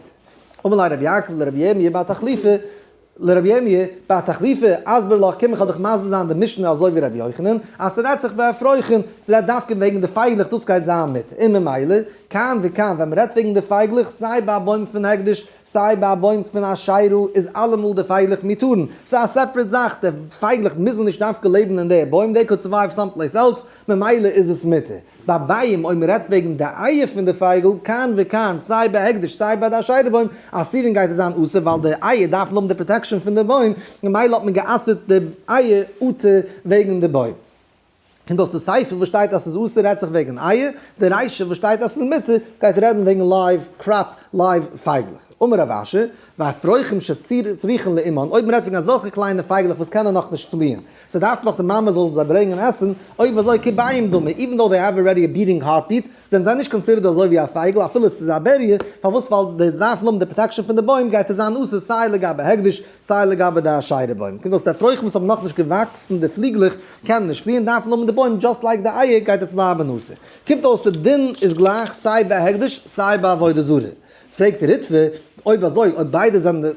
אמר ליה רבי יעקב לרבי ירמי' בר תחליפא, לרבי ירמי' בר תחליפא, אסבר לך, קום איך וועל דיך מסביר זיין די משנה אזוי ווי רבי יוחנן, אז ס'רעדט זיך באפרוחין, ס'רעדט דווקא וועגן די פייגלעך דאס גייט זיין מותר, און ממילא. כאן וכאן, ווען מ'רעדט וועגן די פייגלעך, סיי ביי א בוים פון הקדש, סיי ביי א בוים פון אשירה, איז אלעמאל די פייגלעך מותרין. ס'איז א separate זאך, די פייגלעך מוזן נישט דווקא לעבן אין די בוים, they could survive some place else, ממילא איז עס מותר. ביי ביעים, אויב מ'רעדט וועגן די אייער פון די פייגל, כאן וכאן, סיי ביי הקדש סיי ביי די אשירה בוים, אסורין גייט עס זיין אסור ווייל די אייער דארפן האבן די protection פון די בוים, ממילא האט מען גע'אסר'ט די אייער אטו וועגן די בוים. און דאס די סיפא וואס שטייט אז ס'איז אסור רעדט זיך וועגן אייער, די רישא וואס שטייט אז ס'איז מותר גייט רעדן וועגן live crop live פייגלעך. אמר רב אשי, ואפרוחים שצריכין לאמן, אויב מ'רעדט וועגן אזעלכע קליינע פייגלעך וואס קענען נאכנישט פליען, ס'דארף נאך די מאמע זאל זיי ברענגען עסן, אויב אזוי כביעים דמי, even though they have already a beating heartbeat, זענען זיי נישט considered אזוי ווי א פייגל אפילו ס'איז א בריה, פארוואס ווייל זיי דארפן האבן די protection פון די בוים גייט עס זיין אסור סיי לגבי הקדש סיי לגבי די אשירה בוים, קומט אויס די אפרוחים וואס האבן נאכנישט געוואקסן די פליגלעך קענען נישט פליען דארפן האבן די בוים just like די אייער גייט עס בלייבן אסור, קומט אויס די דין איז גלייך סיי ביי הקדש סיי ביי עבודה זרה. פרעגט די ריטב"א, אויב אזוי, אויב ביידע זענען,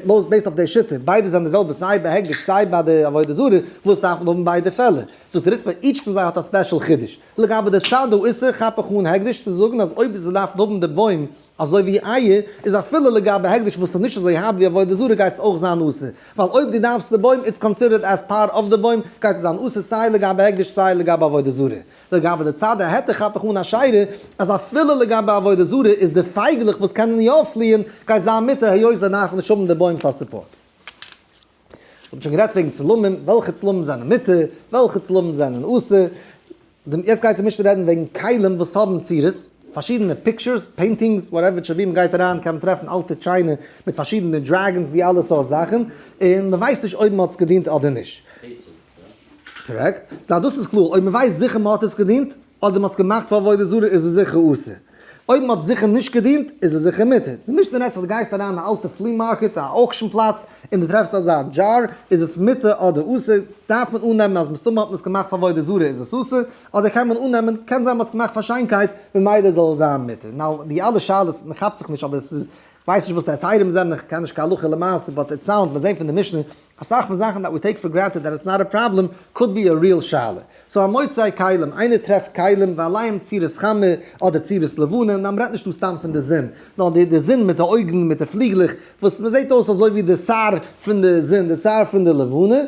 לויט based אויף די שיטה, ביידע זענען די זעלבע סיי ביי הקדש סיי ביי די עבודה זרה, וואס דארף מען האבן ביידע פעלער? זאגט די ריטב"א, each פון זיי האט א special חידוש. לגבי די צד האיסור כאפ איך אן הקדש צו זאגן אז אויב זיי דארפן האבן די בוים אזוי ווי אייער, איז אפילו לגבי הקדש וואס איז נישט אזוי הארב ווי עבודה זרה גייט עס אויך זיין אסור, ווייל אויב דו דארפסט די בוים it's considered as part of די בוים, גייט עס זיין אסור סיי לגבי הקדש סיי לגבי עבודה זרה. לגבי די צד ההיתר כאפ איך אן אשירה אז אפילו לגבי עבודה זרה איז די פייגלעך וואס קענען יא פליען גייט זיין מותר היות זיי דארפן נישט האבן די בוים פאר support. סאו מ'האט שוין גערעדט וועגן צלמים, וועלכע צלמים זענען מותר, וועלכע צלמים זענען אסור, יעצט גייט די משנה רעדן וועגן כלים וואס האבן צורות, פארשידענע pictures, paintings, whatever it should be, מ'גייט אריין קען מען טרעפן אלטע china מיט פארשידענע dragons די אלע סארט זאכן, און מ'ווייסט נישט אויב מ'האט עס געדינט אדער נישט. Correct? דא דאס איז קלאר, אויב מ'ווייסט זיכער מ'האט עס געדינט, אדער מ'האט עס געמאכט פאר עבודה זרה איז עס זיכער אסור. אויב מ'האט זיכער נישט געדינט איז עס זיכער מותר. די משנה רעדט זיך דו גייסט אריין אין א אלטע flea market, א auction פלאץ, און דו טרעפסט אזא דזשאר, איז עס מותר אדער אסור, דארף מען אננעמען אז מסתמא האט מען עס געמאכט פאר עבודה זרה איז עס אסור, אדער קען מען אננעמען, קען זיין מ'האט עס געמאכט פאר שיינקייט, ממילא זאל עס זיין מותר. Now, די אלע שאלות, מ'כאפט זיך נישט אבער עס איז, כ'ווייס נישט וואס די היתרים זענען, כ'קען נישט קיין הלכה למעשה, but it sounds, מיר זעהן פון די משנה, אסאך פון זאכן that we take for granted that it's not a problem could be a real שאלה. So המוצא כלים, איינער טרעפט כלים ועליהם צורת חמה אדער צורת לבנה, ניין מ'רעדט נישט דא סתם פון די זון, נאר די די זון מיט די אויגן מיט די פליגלעך וואס מ'זעט אויס אזוי ווי די שר פון די זון די שר פון די לבנה,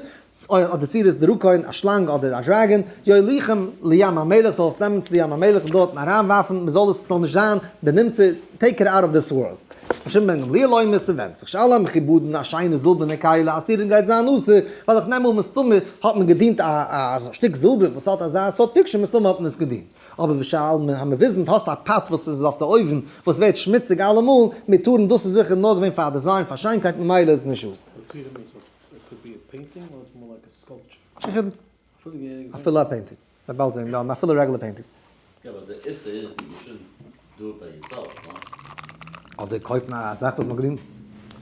אדער צורת דרקון א שלאנג אדער א dragon, יוליכם לים המלח זאל עס נעמען צו די ים המלח און דארטן אריינווארפן, מ'זאל עס ס'זאל נישט זיין בנמצא, take it out of this world. ר' שמעון בן גמליאל אומר ס'ווענדט זיך שעל המכובדין א שיינע זילבערנע כלי אסורין גייט זיין אסור, ווייל איך נעם אן מסתמא האט מען געדינט א א שטיק זילבער וואס האט אזא סארט picture מסתמא האט מען עס געדינט. אבער ושעל המבוזין האסט א פאט וואס איז אויף די אויוון וואס ווערט שמוציג אלעמאל, מותרין דאס איז זיכער נאר געווען פאר א design פאר שיינקייט ממילא איז נישט אסור. אפילו א painting. מ'וועט באלד זען, יא, אפילו regular paintings. יא but די איסור איז you shouldn't do it by yourself, no? אדער קויפן א זאך וואס מ'האט געדינט.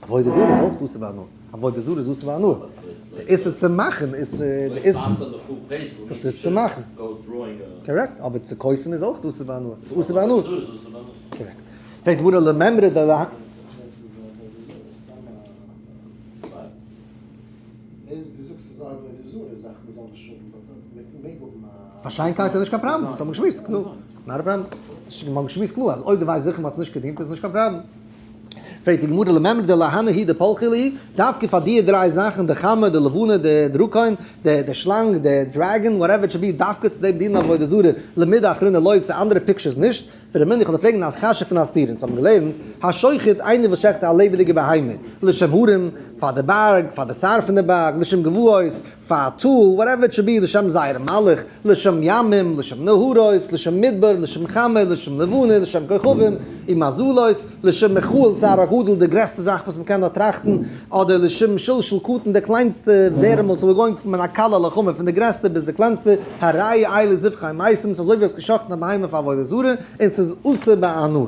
עבודה זרה איז אויך אסור בהנאה. עבודה זרה איז אסור בהנאה. די איסור צו מאכן איז די איסור. דאס איז צו מאכן. Correct, אבער צו קויפן איז אויך אסור בהנאה. ס'איז אסור בהנאה. Correct. פרעגט די גמרא למימרא דלא. פאר שיינקייט איז נישט קיין פראבלעם, אונז האבן געשמועסט קלאר, not a problem. מיר האבן געשמועסט קלאר אז אויב דו ווייסט זיכער מ'האט עס נישט געדינט איז נישט קיין פראבלעם. פרעגט די גמרא למימרא דלהני הוא דפלחי להו, דווקא פאר די דריי זאכן, די חמה, די לבנה, די דרקון, די שלאנג, די dragon, whatever it should be, דווקא צו דעם דינען עבודה זרה, למידי אחריני לא, צו אנדערע pictures נישט. ורמינהו איך וועל פרעגן א קשיא פון א סתירה, אונז האבן געלערנט, השוחט, איינער וואס שעכט א לעבעדיגע בהמה, לשם הרים, פאר די בארג, פאר די שר פון די בארג, לשם גבעות, פאר א טאל, whatever it should be, לשם זייער מלאך, לשם ימים, לשם נהרות, לשם מדבר, לשם חמה, לשם לבנה, לשם כוכבים, ומזלות, לשם מיכאל שר הגדול, די גרעסטע זאך וואס מ'קען נאר טראכטן, אדער לשם שלשול קטן, די קלענסטע ווערעמל, so we're going מן הקל אל החמור, פון די גרעסטע ביז די קלענסטע, הרי אלו זבחי מתים, ס'איז אזוי ווי האסט געשחט'ן א בהמה פאר עבודה זרה, און ס'איז אסור בהנאה.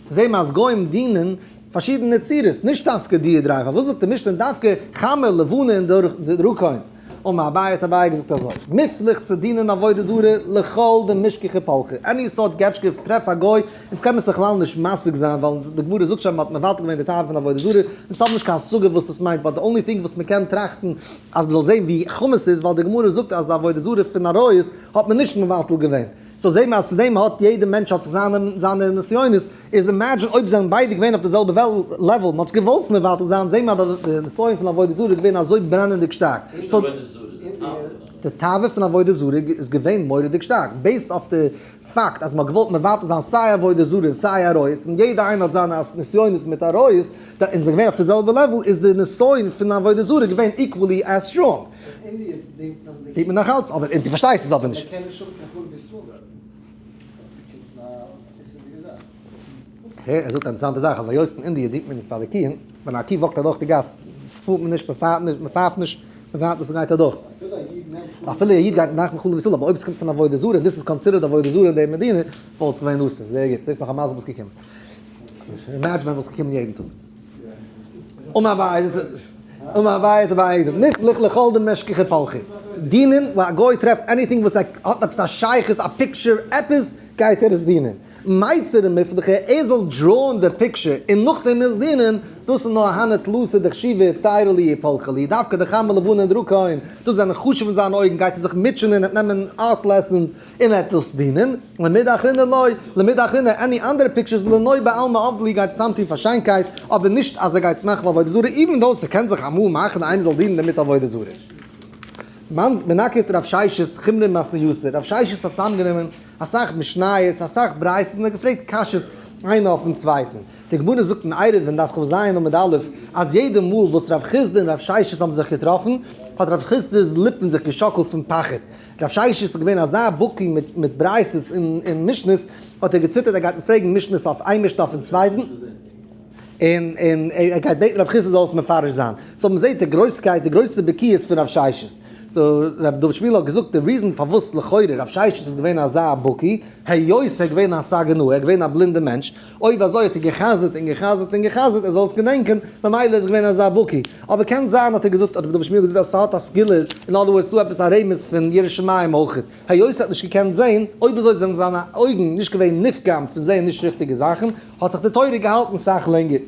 זעהן מיר אז גוים דינען פארשידענע צורות, נישט דווקא די דריי, פארוואס זאגט די משנה דווקא חמה, לבנה און דרקון? אמר אביי האט אביי געזאגט אזוי, מופרך צו דינען עבודה זרה לכל דמשכחי פלחי, any סארט געטשקע טרעף א גוי, אונז קען מען עס בכלל נישט משיג זיין ווייל די גמרא זאגט שוין מען האט מבטל געווען די תאווה פון עבודה זרה, אונז האבן נישט קיין השגה וואס דאס מיינט, but the only thing וואס מען קען טראכטן אז מען זאל זען ווי חמור ס'איז ווייל די גמרא זאגט אז די עבודה זרה פון עריות האט מען נישט מבטל געווען. so זעהט מען אז צו דעם האט יעדע מענטש האט זיך זיינע זיינע נסיונות, איז imagine אויב זענען ביידע געווען אויף די זעלבע level, מען האט זיך געוואלט מבטל זיין, זעהט מען אז די נסיון פון עבודה זרה איז געווען אזוי ברענענדיג שטארק. so די תאווה פון עבודה זרה איז געווען מורא'דיג שטארק, based אויף די פאקט אז מען האט געוואלט מבטל זיין סיי עבודה זרה און סיי עריות, און יעדע איינער האט זיינע נסיונות מיט עריות, און זענען געווען אויף די זעלבע level, איז די נסיון פון עבודה זרה געווען equally as strong. אין אינדיע דינט מען די. דינט מען נאך אלץ, אבער און דו פארשטייסט עס אבער נישט. מען קען נישט האבן קיין חלב ישראל דארטן, ווייל ס'קומט פון א איסור'דיגע זאך. הער, ער זאגט א אינטערעסאנטע זאך, אז היות אין אינדיע דינט מען פאר די קיען, ווען א קי walk ט אדורך די גאס, פארט מען נישט, מען פארט נישט, מען פייפט נישט, מען ווארט ביז ס'גייט אדורך. אפילו א איד נעמט חלב אפילו א איד גייט נאכן חלב ישראל, אבער אויב ס'קומט פון עבודה זרה, דאס איז considered עבודה זרה אין די מדינה, וואלט עס געווען אסור. זייער גוט, דאס איז נאך א מזל וואס געקומען. imagine ווען וואלסט געקומען יעדן טאג. אמר אביי, אמר אביי האט אביי געזאגט, מיפלח לכל דמשכחי פלחי. דינען, ווען א גוי טרעפט anything וואס האט עפעס א שייכות, א picture, עפעס, גייט ער עס דינען. מיצר ומיפלחי, ער זאל draw ען די picture און נאכדעם עס דינען, דאס איז נאר הני תלתא דחשיבי צירה להו ופלחא להו, דווקא די חמה לבנה און דרקון, דאס זענען חשוב אין זיינע אויגן, גייט ער זיך מוטשענען און נעמען art lessons און ער וועט דאס דינען, למידי אחרינא לא, למידי אחרינא any אנדערע pictures לנוי בעלמא עבדי להו גייט סתם טון פאר שיינקייט, אבער נישט אז ער גייט עס מאכן לעבודה זרה, even though ס'קען זיך אמאל מאכן איינער זאל דינען דערמיט עבודה זרה. מנקט רב ששת חומרי מתניתא, רב ששת האט צוזאמגענומען אסאך משניות, אסאך ברייתות און ער האט געפרעגט קשיות איינע אויפן צווייטן. די גמרא זאגט אין עירובין דף כז עמוד א', אז יעדע מאל וואס רב חסדא און רב ששת האבן זיך געטראפן, האט רב חסדא'ס ליפן זיך געשאקלט פון פחד. רב ששת איז געווען אזא בקי מיט ברייתות און משניות, האט ער געציטערט ער גייט אים פרעגן משניות אויף איין משנה אויפן צווייטן, און און ער גייט בעטן רב חסדא זאל עס מפרש זיין. so מ'זעט די גרויסקייט, די גרויסע בקיאות פון רב ששת. so רבי דוד שמיל האט געזאגט די reason פארוואס לכאורה רב ששת איז געווען אזא בקי, היות ער איז געווען א סגי נהור, ער איז געווען א בלינדע מענטש, אויב אזוי האט ער גע'חזר'ט און גע'חזר'ט און גע'חזר'ט ער זאל עס געדענקען, ממילא איז געווען אזא בקי. אבער קען זיין האט ער געזאגט, האט רבי דוד שמיל געזאגט אז ס'האט א סגולה, אין other words ס'דא עפעס א רמז פון יראת שמים אויך, היות ער האט נישט געקענט זען, אויב אזוי זענען זיינע אויגן נישט געווען נפגם פון זען נישט ריכטיגע זאכן, האט זיך די תורה געהאלטן סאך לענגער.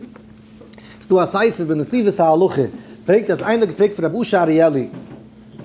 ס'דא א ספר בנתיבות ההלכה, ברענגט אז איינער האט געפרעגט פון רבי אשר אריאלי,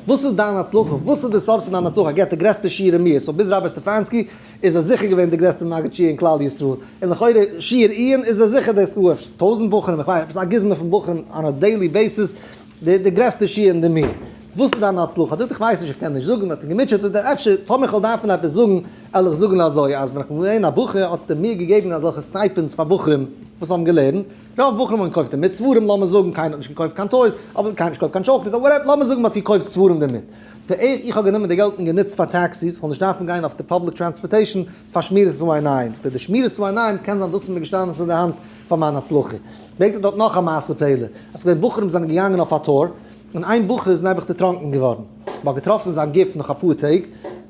וואס איז דיין הצלחה? וואס איז די סוד פון דיין הצלחה? געט די גרעסטע שיעור אין מיר, so ביז רבי סטעפאנסקי איז ער זיכער געווען די גרעסטע מגיד שיעור אין כלל ישראל, און לכאורה שיעור עיון איז ער זיכער דער סועף, טויזענט בחורים, איך ווייס עפעס א גוזמא פון בחורים on a daily basis, די גרעסטע שיעור אין די מיר. וואס איז דיין הצלחה? זאגט איך ווייס נישט איך קען נישט זאגן, האט ער געמוטשעט, זאגט ער אפשר טאמער איך וועל דארפן עפעס זאגן, וועל איך זאגן אזוי, אז ווען איך בין געווען א בחור האט ער מיר געגעבן אזעלכע stipends פאר בחורים וואס האבן געלערנט, רוב בחורים האבן געקויפט דערמיט ספרים, לאמיר זאגן קיינער האט נישט געקויפט קיין toys, אבער קיינער האט נישט געקויפט קיין chocolate, אבער whatever, לאמיר זאגן מען האט געקויפט ספרים דערמיט. די איך איך האב גענומען די געלט און גענוצט פאר taxis, כ'זאל נישט דארפן גיין אויף די public transportation פאר שמירת העיניים. די שמירת העיניים קען זיין דאס איז מיר געשטאנען צו די האנט פאר מיין הצלחה. ברענגט ער דארט נאך א מעשה פלא, אז ס'געווען בחורים זענען געגאנגען אויף א tour, און איין בחור איז נעבעך דערטראנקען געווארן. מ'האט געטראפן זיין גוף נאך אפאר טעג,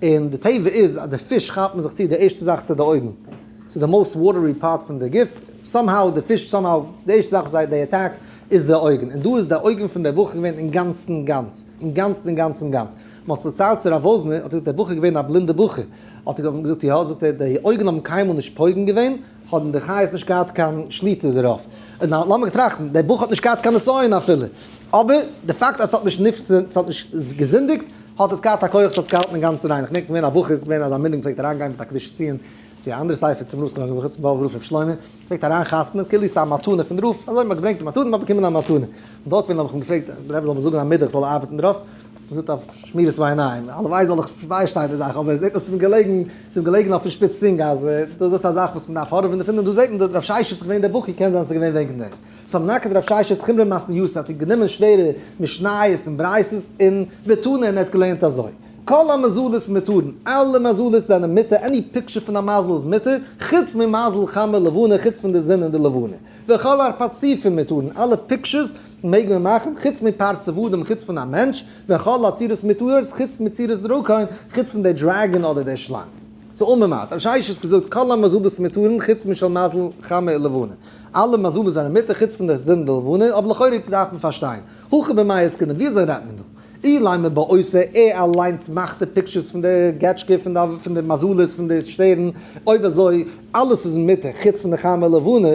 און די טבע איז אז די פיש כאפן זיך צו די ערשטע זאך צו די אויגן. ס'איז די most watery part פון די גוף, somehow די פיש somehow די ערשטע זאך וואס זיי they attack איז די אויגן, און דא איז די אויגן פון די בחור געווען אינגאנצן גאנץ, אינגאנצן אינגאנצן גאנץ, מען האט דערציילט צו רב וואזנער, האט ער געזאגט דער בחור איז געווען א בלינדע בחור, האט ער געזאגט יא, זאגט ער די אויגן האבן קיינמאל נישט פוגם געווען, האבן די חיות נישט געהאט קיין שליטה דערויף, און לאמיר טראכטן, דער בחור האט נישט געהאט קיין נסיון אפילו, אבער די פאקט אז ס'האט נישט נפסד, ס'האט נישט געזינדיגט, האט עס געהאט א כח, ס'האט עס געהאלטן אינגאנצן ריין, איך געדענק געווען א בחור, איז געווען אזא מנהג מ'פלעגט אריינגיין מיט א קדושת ציון, צו א אנדערע ספר צום רב זכרונו לברכה צום באבובער רב רבי שלמה, פלעגט אריין חתמ'ן כאילו ס'איז א מתנה פון רב, אזוי מ'האט געברענגט די מתנה מ'האט באקומען א מתנה, און דארט ווען האב איך אים געפרעגט דער רבי זאל מיר זאגן א מידה איך זאל ארבעטן דערויף, האט ער געזאגט אויף שמירת העיניים, הלוואי זאל איך ביישטיין די זאך, אבער זעט אויס ס'איז אים געלעגן, ס'איז אים געלעגן אויפן שפיץ צונג אז דאס איז א זאך וואס מ'דארף הארעווען דערפון, און דא זעט מען דער רב ששת איז געווען דער בקי, קען זיין ס'איז געווען וועגן דעם. סאו מנקד רב ששת חומרי מתניתא האט ער גענומען שווערע משניות און ברייתות און ותנא און ער האט געלערנט אזוי. כל המזלות מותרין, אלע מזלות זענען מותר, any picture פון א מזל איז מותר, חוץ ממזל חמה לבנה, חוץ פון די זון און די לבנה. וכל הפרצופים מותרין, אלע pictures מעג מען מאכן, חוץ מפרצוף אדם, חוץ פון א מענטש, וכל הצורות מותרות, חוץ מצורת דרקון, חוץ פון די dragon אדער די שלאנג. סאו אמר מר, רב ששת האט געזאגט כל המזלות מותרין חוץ משל מזל חמה ולבנה. אלע מזלות זענען מותר חוץ פון די זון און די לבנה, אבער לכאורה דארף מען פארשטיין, הכא במאי עסקינן, ווי אזוי רעדט מען דא? אילימא בעושה, ער אליינס מאכט די pictures פון די געטשקע, פון די מזלות, פון די שטערן, אויב אזוי אלעס איז מותר חוץ פון די חמה לבנה,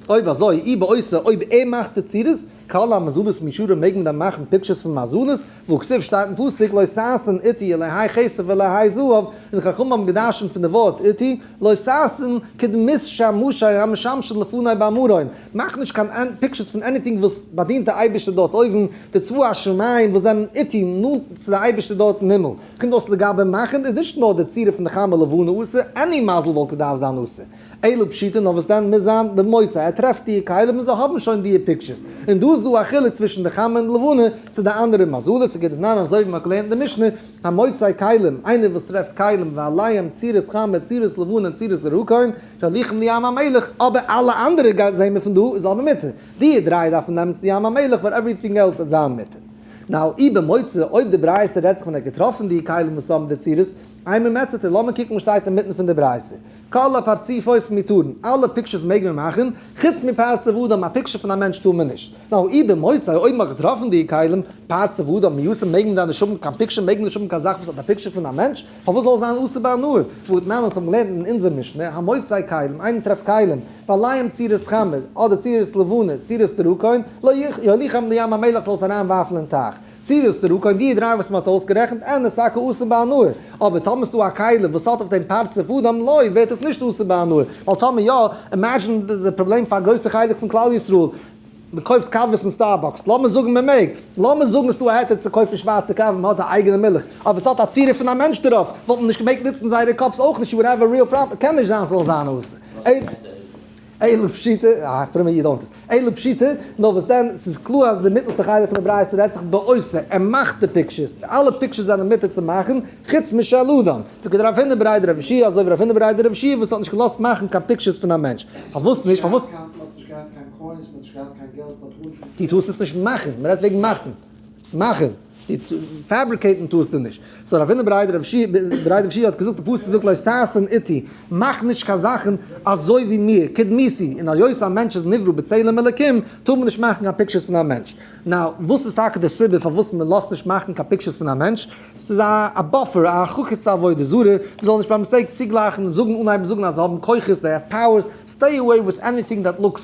אויב אזוי אי בעושה אויב ער מאכט די צורות, כל המזלות מיושרים מעג מען דען מאכן pictures פון מזלות, והכתיב שטייט אין פסוק לא תעשון אתי אלהי כסף ואלהי זהב, און די חכמים האבן געדרשנט פון די ווארט אתי, לא תעשון כדמות שמשי המשמשין לפני במרום, מאך נישט קיין pictures פון anything וואס באדינט די אייבערשטער דארט אויבן, די צבא השמים וואס זענען אתי נאנט צו די אייבערשטער דארט אין הימל, קומט אויס לגבי מאכן איז נישט נאר די צורה פון די חמה לבנה אסור, any מזל וואלט געדארפט זיין אסור. אלא פשיטא נאר וואס דען מוז זיין במוצא ער טרעפט די כלים און זיי האבן שוין די pictures און דא איז דא א חילוק צווישן די חמה און די לבנה צו די אנדערע מזלות כדתנן אזוי ווי מען האט געלערנט אין די משנה המוצא כלים איינער וואס טרעפט כלים ועליהם צורת חמה צורת לבנה און צורת דרקון יוליכם לים המלח אבער אלע אנדערע גייט זעהן מיר פון דא איז אבער מותר די דריי דארף מען נעמען צו די ים המלח but everything else וועט זיין מותר. Now אי במוצא אויב די ברייתא רעדט זיך ווען ער האט געטראפן די כלים וואס האבן די צורות אימא מציעתא לאמיר קוקן וואס שטייט אינמיטן פון די ברייתא. כל הפרצופות מותרין, אלע pictures מעג מען מאכן, חוץ מפרצוף אדם, א picture פון א מענטש טאר מען נישט. Now אי במוצא, אויב מען האט געטראפן די כלים, פרצוף אדם מיאוסים מעג מען דאן נישט האבן קיין picture, מעג מען נישט האבן קיין זאך וואס האט א picture פון א מענטש, פארוואס זאל עס זיין אסור בהנאה? והתנן אונז האבן געלערנט אין אונזער משנה, המוצא כלים, איינער טרעפט כלים, ועליהם צורת חמה, אדער צורת לבנה, צורת דרקון, לא יוליכם לים המלח זאל עס אריין ווארפן אין טייך. צורת דרקון, די דריי וואס מען האט אויסגערעכנט, אין איז טאקע אסור בהנאה. אבער טאמער ס'דא א כלי וואס האט אויף דעם פרצוף אדם לא, ווערט עס נישט אסור בהנאה. ווייל טאמער יא, imagine די פראבלעם פאר א גרויסע חלק פון כלל ישראל, מען קויפט קאוועס אין Starbucks, לאמיר זאגן מען מעג, לאמיר זאגן ס'דא א היתר צו קויפן שווארצע קאווע, מען האט א אייגענע מילך, אבער ס'האט א צורה פון א מענטש דערויף, וואלט מען נישט געמעגט נוצן זייערע cups אויך נישט, you would have a real problem, קען נישט זיין ס'זאל זיין אסור. אלא פשיטא, א פרומע איד own ט עס. אלא פשיטא, נאר וואס דען, ס'איז קלאר אז די מיטלסטע חלק פון די ברייתא רעדט זיך בעושה, ער מאכט די pictures, אלע pictures זענען מותר צו מאכן, חוץ משל אדם. וכדרב הונא בריה דרב יהושע, אזוי ווי רב הונא בריה דרב יהושע וואס האט נישט געלאזט מאכן קיין pictures פון א מענטש. פארוואס נישט? פארוואס? דו טארסט עס נישט מאכן, מ'רעדט וועגן מאכן. מאכן. fabricate ן טארסטו נישט. So רב הונא בריה דרב יהושע האט געזאגט, די פסוק זאגט לא תעשון אתי, מאך נישט קיין זאכן אזוי ווי מיר, כדמותי, און היות א מענטש איז נברא בצלם אלקים, טאר מען נישט מאכן קיין pictures פון א מענטש. Now, וואס איז טאקע די סיבה פארוואס מען לאזט נישט מאכן קיין pictures פון א מענטש? ס'איז א buffer, א הרחקה צו עבודה זרה, מען זאל נישט by mistake צוגלייכן און זאגן, אנהייבן זאגן אז זיי האבן כוחות, they have powers, stay away with anything that looks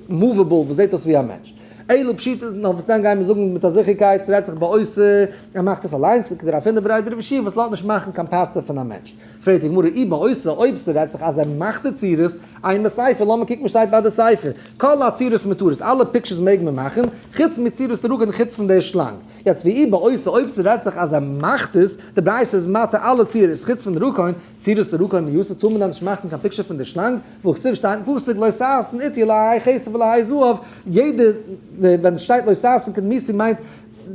movable, וואס זעט אויס ווי א מענטש. אלא פשיטא, נאר וואס דען גייען מיר זאגן מיט א זיכערקייט, ס'רעדט זיך בעושה, ער מאכט עס אליינס, כדרב הונא בריה דרב יהושע וואס לאזט נישט מאכן קיין פרצוף פון א מענטש. פרעגט די גמרא אי בעושה, אויב ס'רעדט זיך אז ער מאכט די צורות, אימא סיפא, לאמיר קוקן וואס שטייט ביי די סיפא, כל הצורות מותרות, אלע pictures מעג מען מאכן, חוץ מצורת דרקון חוץ פון די שלאנג. יעצט ואי בעושה, אויב ס'רעדט זיך אז ער מאכט עס, די ברייתא איז מתיר אלע צורות חוץ פון דרקון, צורת דרקון מי אסור טאר מען דאן נישט מאכן קיין picture פון די שלאנג, והכתיב שטייט אין פסוק לא תעשון אתי אלהי כסף ואלהי זהב, יעדע ווען עס שטייט לא תעשון כדמותי מיינט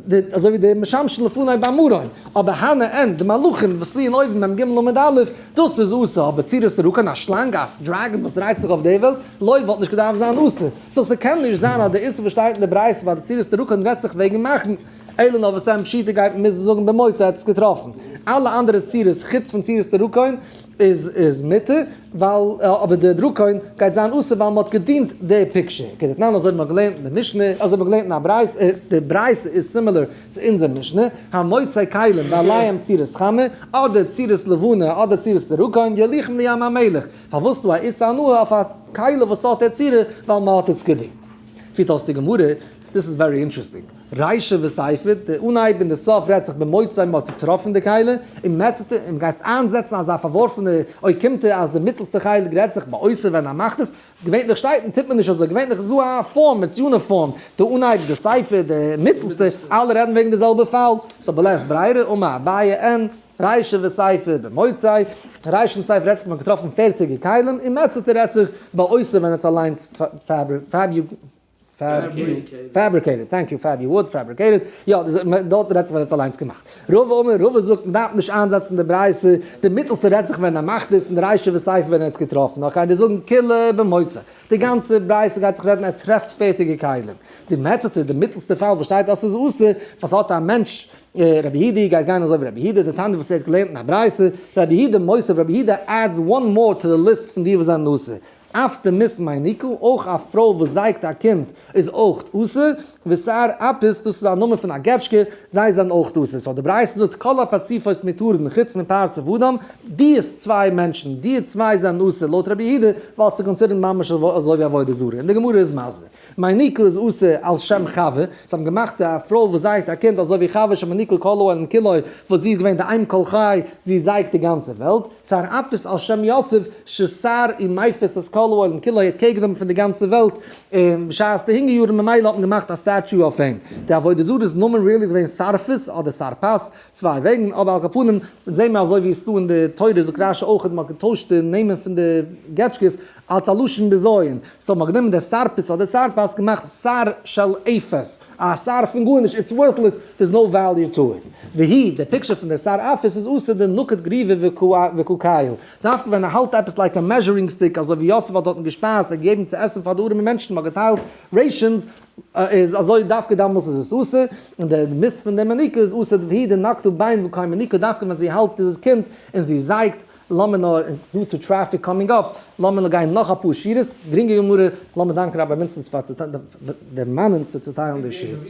די אזוי ווי די משמשין לפני במרום, אבער הני אין די מלאכים וואס פליען אויבן מ ג עמוד א', דאס איז אסור, אבער צורת דרקון א שלאנג א dragon וואס דרייט זיך אויף די וועלט, לא וואלט נישט געדארפט זיין אסור, so ס'קען נישט זיין אז די איסור וואס שטייט אין די ברייתא ביי די צורת דרקון רעדט זיך וועגן מאכן. אלא נאר וואס דען פשיטא גייט מען מוזן זאגן במוצא האט עס געטראפן. אלע אנדערע צורות חוץ פון צורת דרקון איז איז מותר, ווייל אבער די דרקון גייט זיין אסור ווייל מען האט געדינט די picture. כדתנן אזוי ווי מען האט געלערנט אין די משנה, אזוי ווי מען האט געלערנט אין א ברייתא, די ברייתא איז similar צו אונזער משנה, המוצא כלים ועליהם צורת חמה, אדער צורת לבנה אדער צורת דרקון, יוליכם לים המלח. פארוואס דא א איסור הנאה אויף א כלי וואס האט די צורה ווייל מען האט עס געדינט. פירט אויס די גמרא, דאס איז very interesting. רישא וסיפא, די אנהייב און די סוף רעדט זיך במוצא מען האט געטראפן די כלי, און מציעתא, און גייסט איינזעצן אזא פארווארפענע אוקימתא אז די מיטלסטע חלק רעדט זיך בעושה ווען ער מאכט עס, געווענליך שטייט און טוט מען נישט אזוי, געווענליך איז דא א form, it's uniform, די אנהייב, די סיפא, די מיטלסטע, אלע רעדן וועגן די זעלבע פאל, so בלית ברירה, אמר אביי אין, רישא וסיפא במוצא, רישא און סיפא רעדט זיך מען האט געטראפן פערטיגע כלים, און מציעתא רעדט זיך בעושה ווען ער האט עס אליינס fabricated, thank you fabi wood, fabricated, יא, דארט רעדט זיך ווען ער האט עס אליינס געמאכט. רבא אמר, רבא זאגט מען דארף נישט איינזעצן די ברייתא, די מיטלסטע רעדט זיך ווען ער מאכט עס, און די רישא וסיפא ווען ער האט עס געטראפן, נאר כדי זאגן כולה במוצא, די גאנצע ברייתא גייט זיך רעדן ער טרעפט פערטיגע כלים. די מציעתא, די מיטלסטע פאל וואס שטייט אז ס'איז אסור, וואס האט א מענטש, רבי יהודה גייט גיין אזוי ווי רבי יהודה, די תנא וואס ער האט געלערנט אין א ברייתא, רבי יהודה מוסיף, רבי יהודה adds one more to the list פון די וואס זענען אסור. אף דמית מיניקה, אויך א פרוי וואס זייגט א קינד איז אויך אסור, וסר אפס, דאס איז א נאמען פון א געטשקע, זיי זענען אויך אסור. so די ברייתא זאגט כל הפרצופות מותרין חוץ מפרצוף אדם, די צוויי מענטשן, די צוויי זענען אסור לויט רבי יהודה, ווייל ס'איז considered ממש אזוי ווי עבודה זרה, און די גמרא איז מסביר. מיניקה איז אסור על שם חוה, זיי האבן געמאכט א פרוי וואס זייגט א קינד אזוי ווי חוה שמניקה כל העולם כולו, וואס זי איז געווען די אם כל חי, זי זייגט די גאנצע וועלט, שר אפס על שם יוסף, ששר ומפיס את כל העולם כולו, ער האט care גענומען פון די גאנצע וועלט, און בשעת די הונגער יארן ממילא האט מען געמאכט א statue אויף אים. די עבודה זרה'ס נאמען really געווען סרפס אדער סרפס, צוויי וועגן, אבער על כל פנים זעהן מיר אזוי ווי עס איז דא אין די תורה זאגט רשי אויך אז מען האט געטוישט די נעמען פון די געטשקעס אלס א לשון בזיון, so מען האט גענומען די סרפס אדער סרפס געמאכט שר של אפס, א שר פון גארנישט, it's worthless, there is no value to it. והיא, די picture פון די שר אפס איז אסור דנקיט גריוא וקא כייל, דווקא ווען ער האלט עפעס like א measuring stick אזוי ווי יוסף האט דארטן געשפייזט און געגעבן צו עסן פאר די ארעמע מענטשן, מען האט געטיילט rations, איז אזוי דווקא דאמאלס איז עס אסור, און די מיסט פון די מניקה איז אסור והיא דנקטא בן וקא מניקה דווקא ווען זי האלט דאס קינד און זי זייגט, לאמיר נאר, due to traffic coming up, לאמיר נאר גיין נאך אפאר שורות, גרינגע גמרא, לאמיר דאנקען רבי מינצנס פאר דערמאנען צו צוטיילן די שיעור.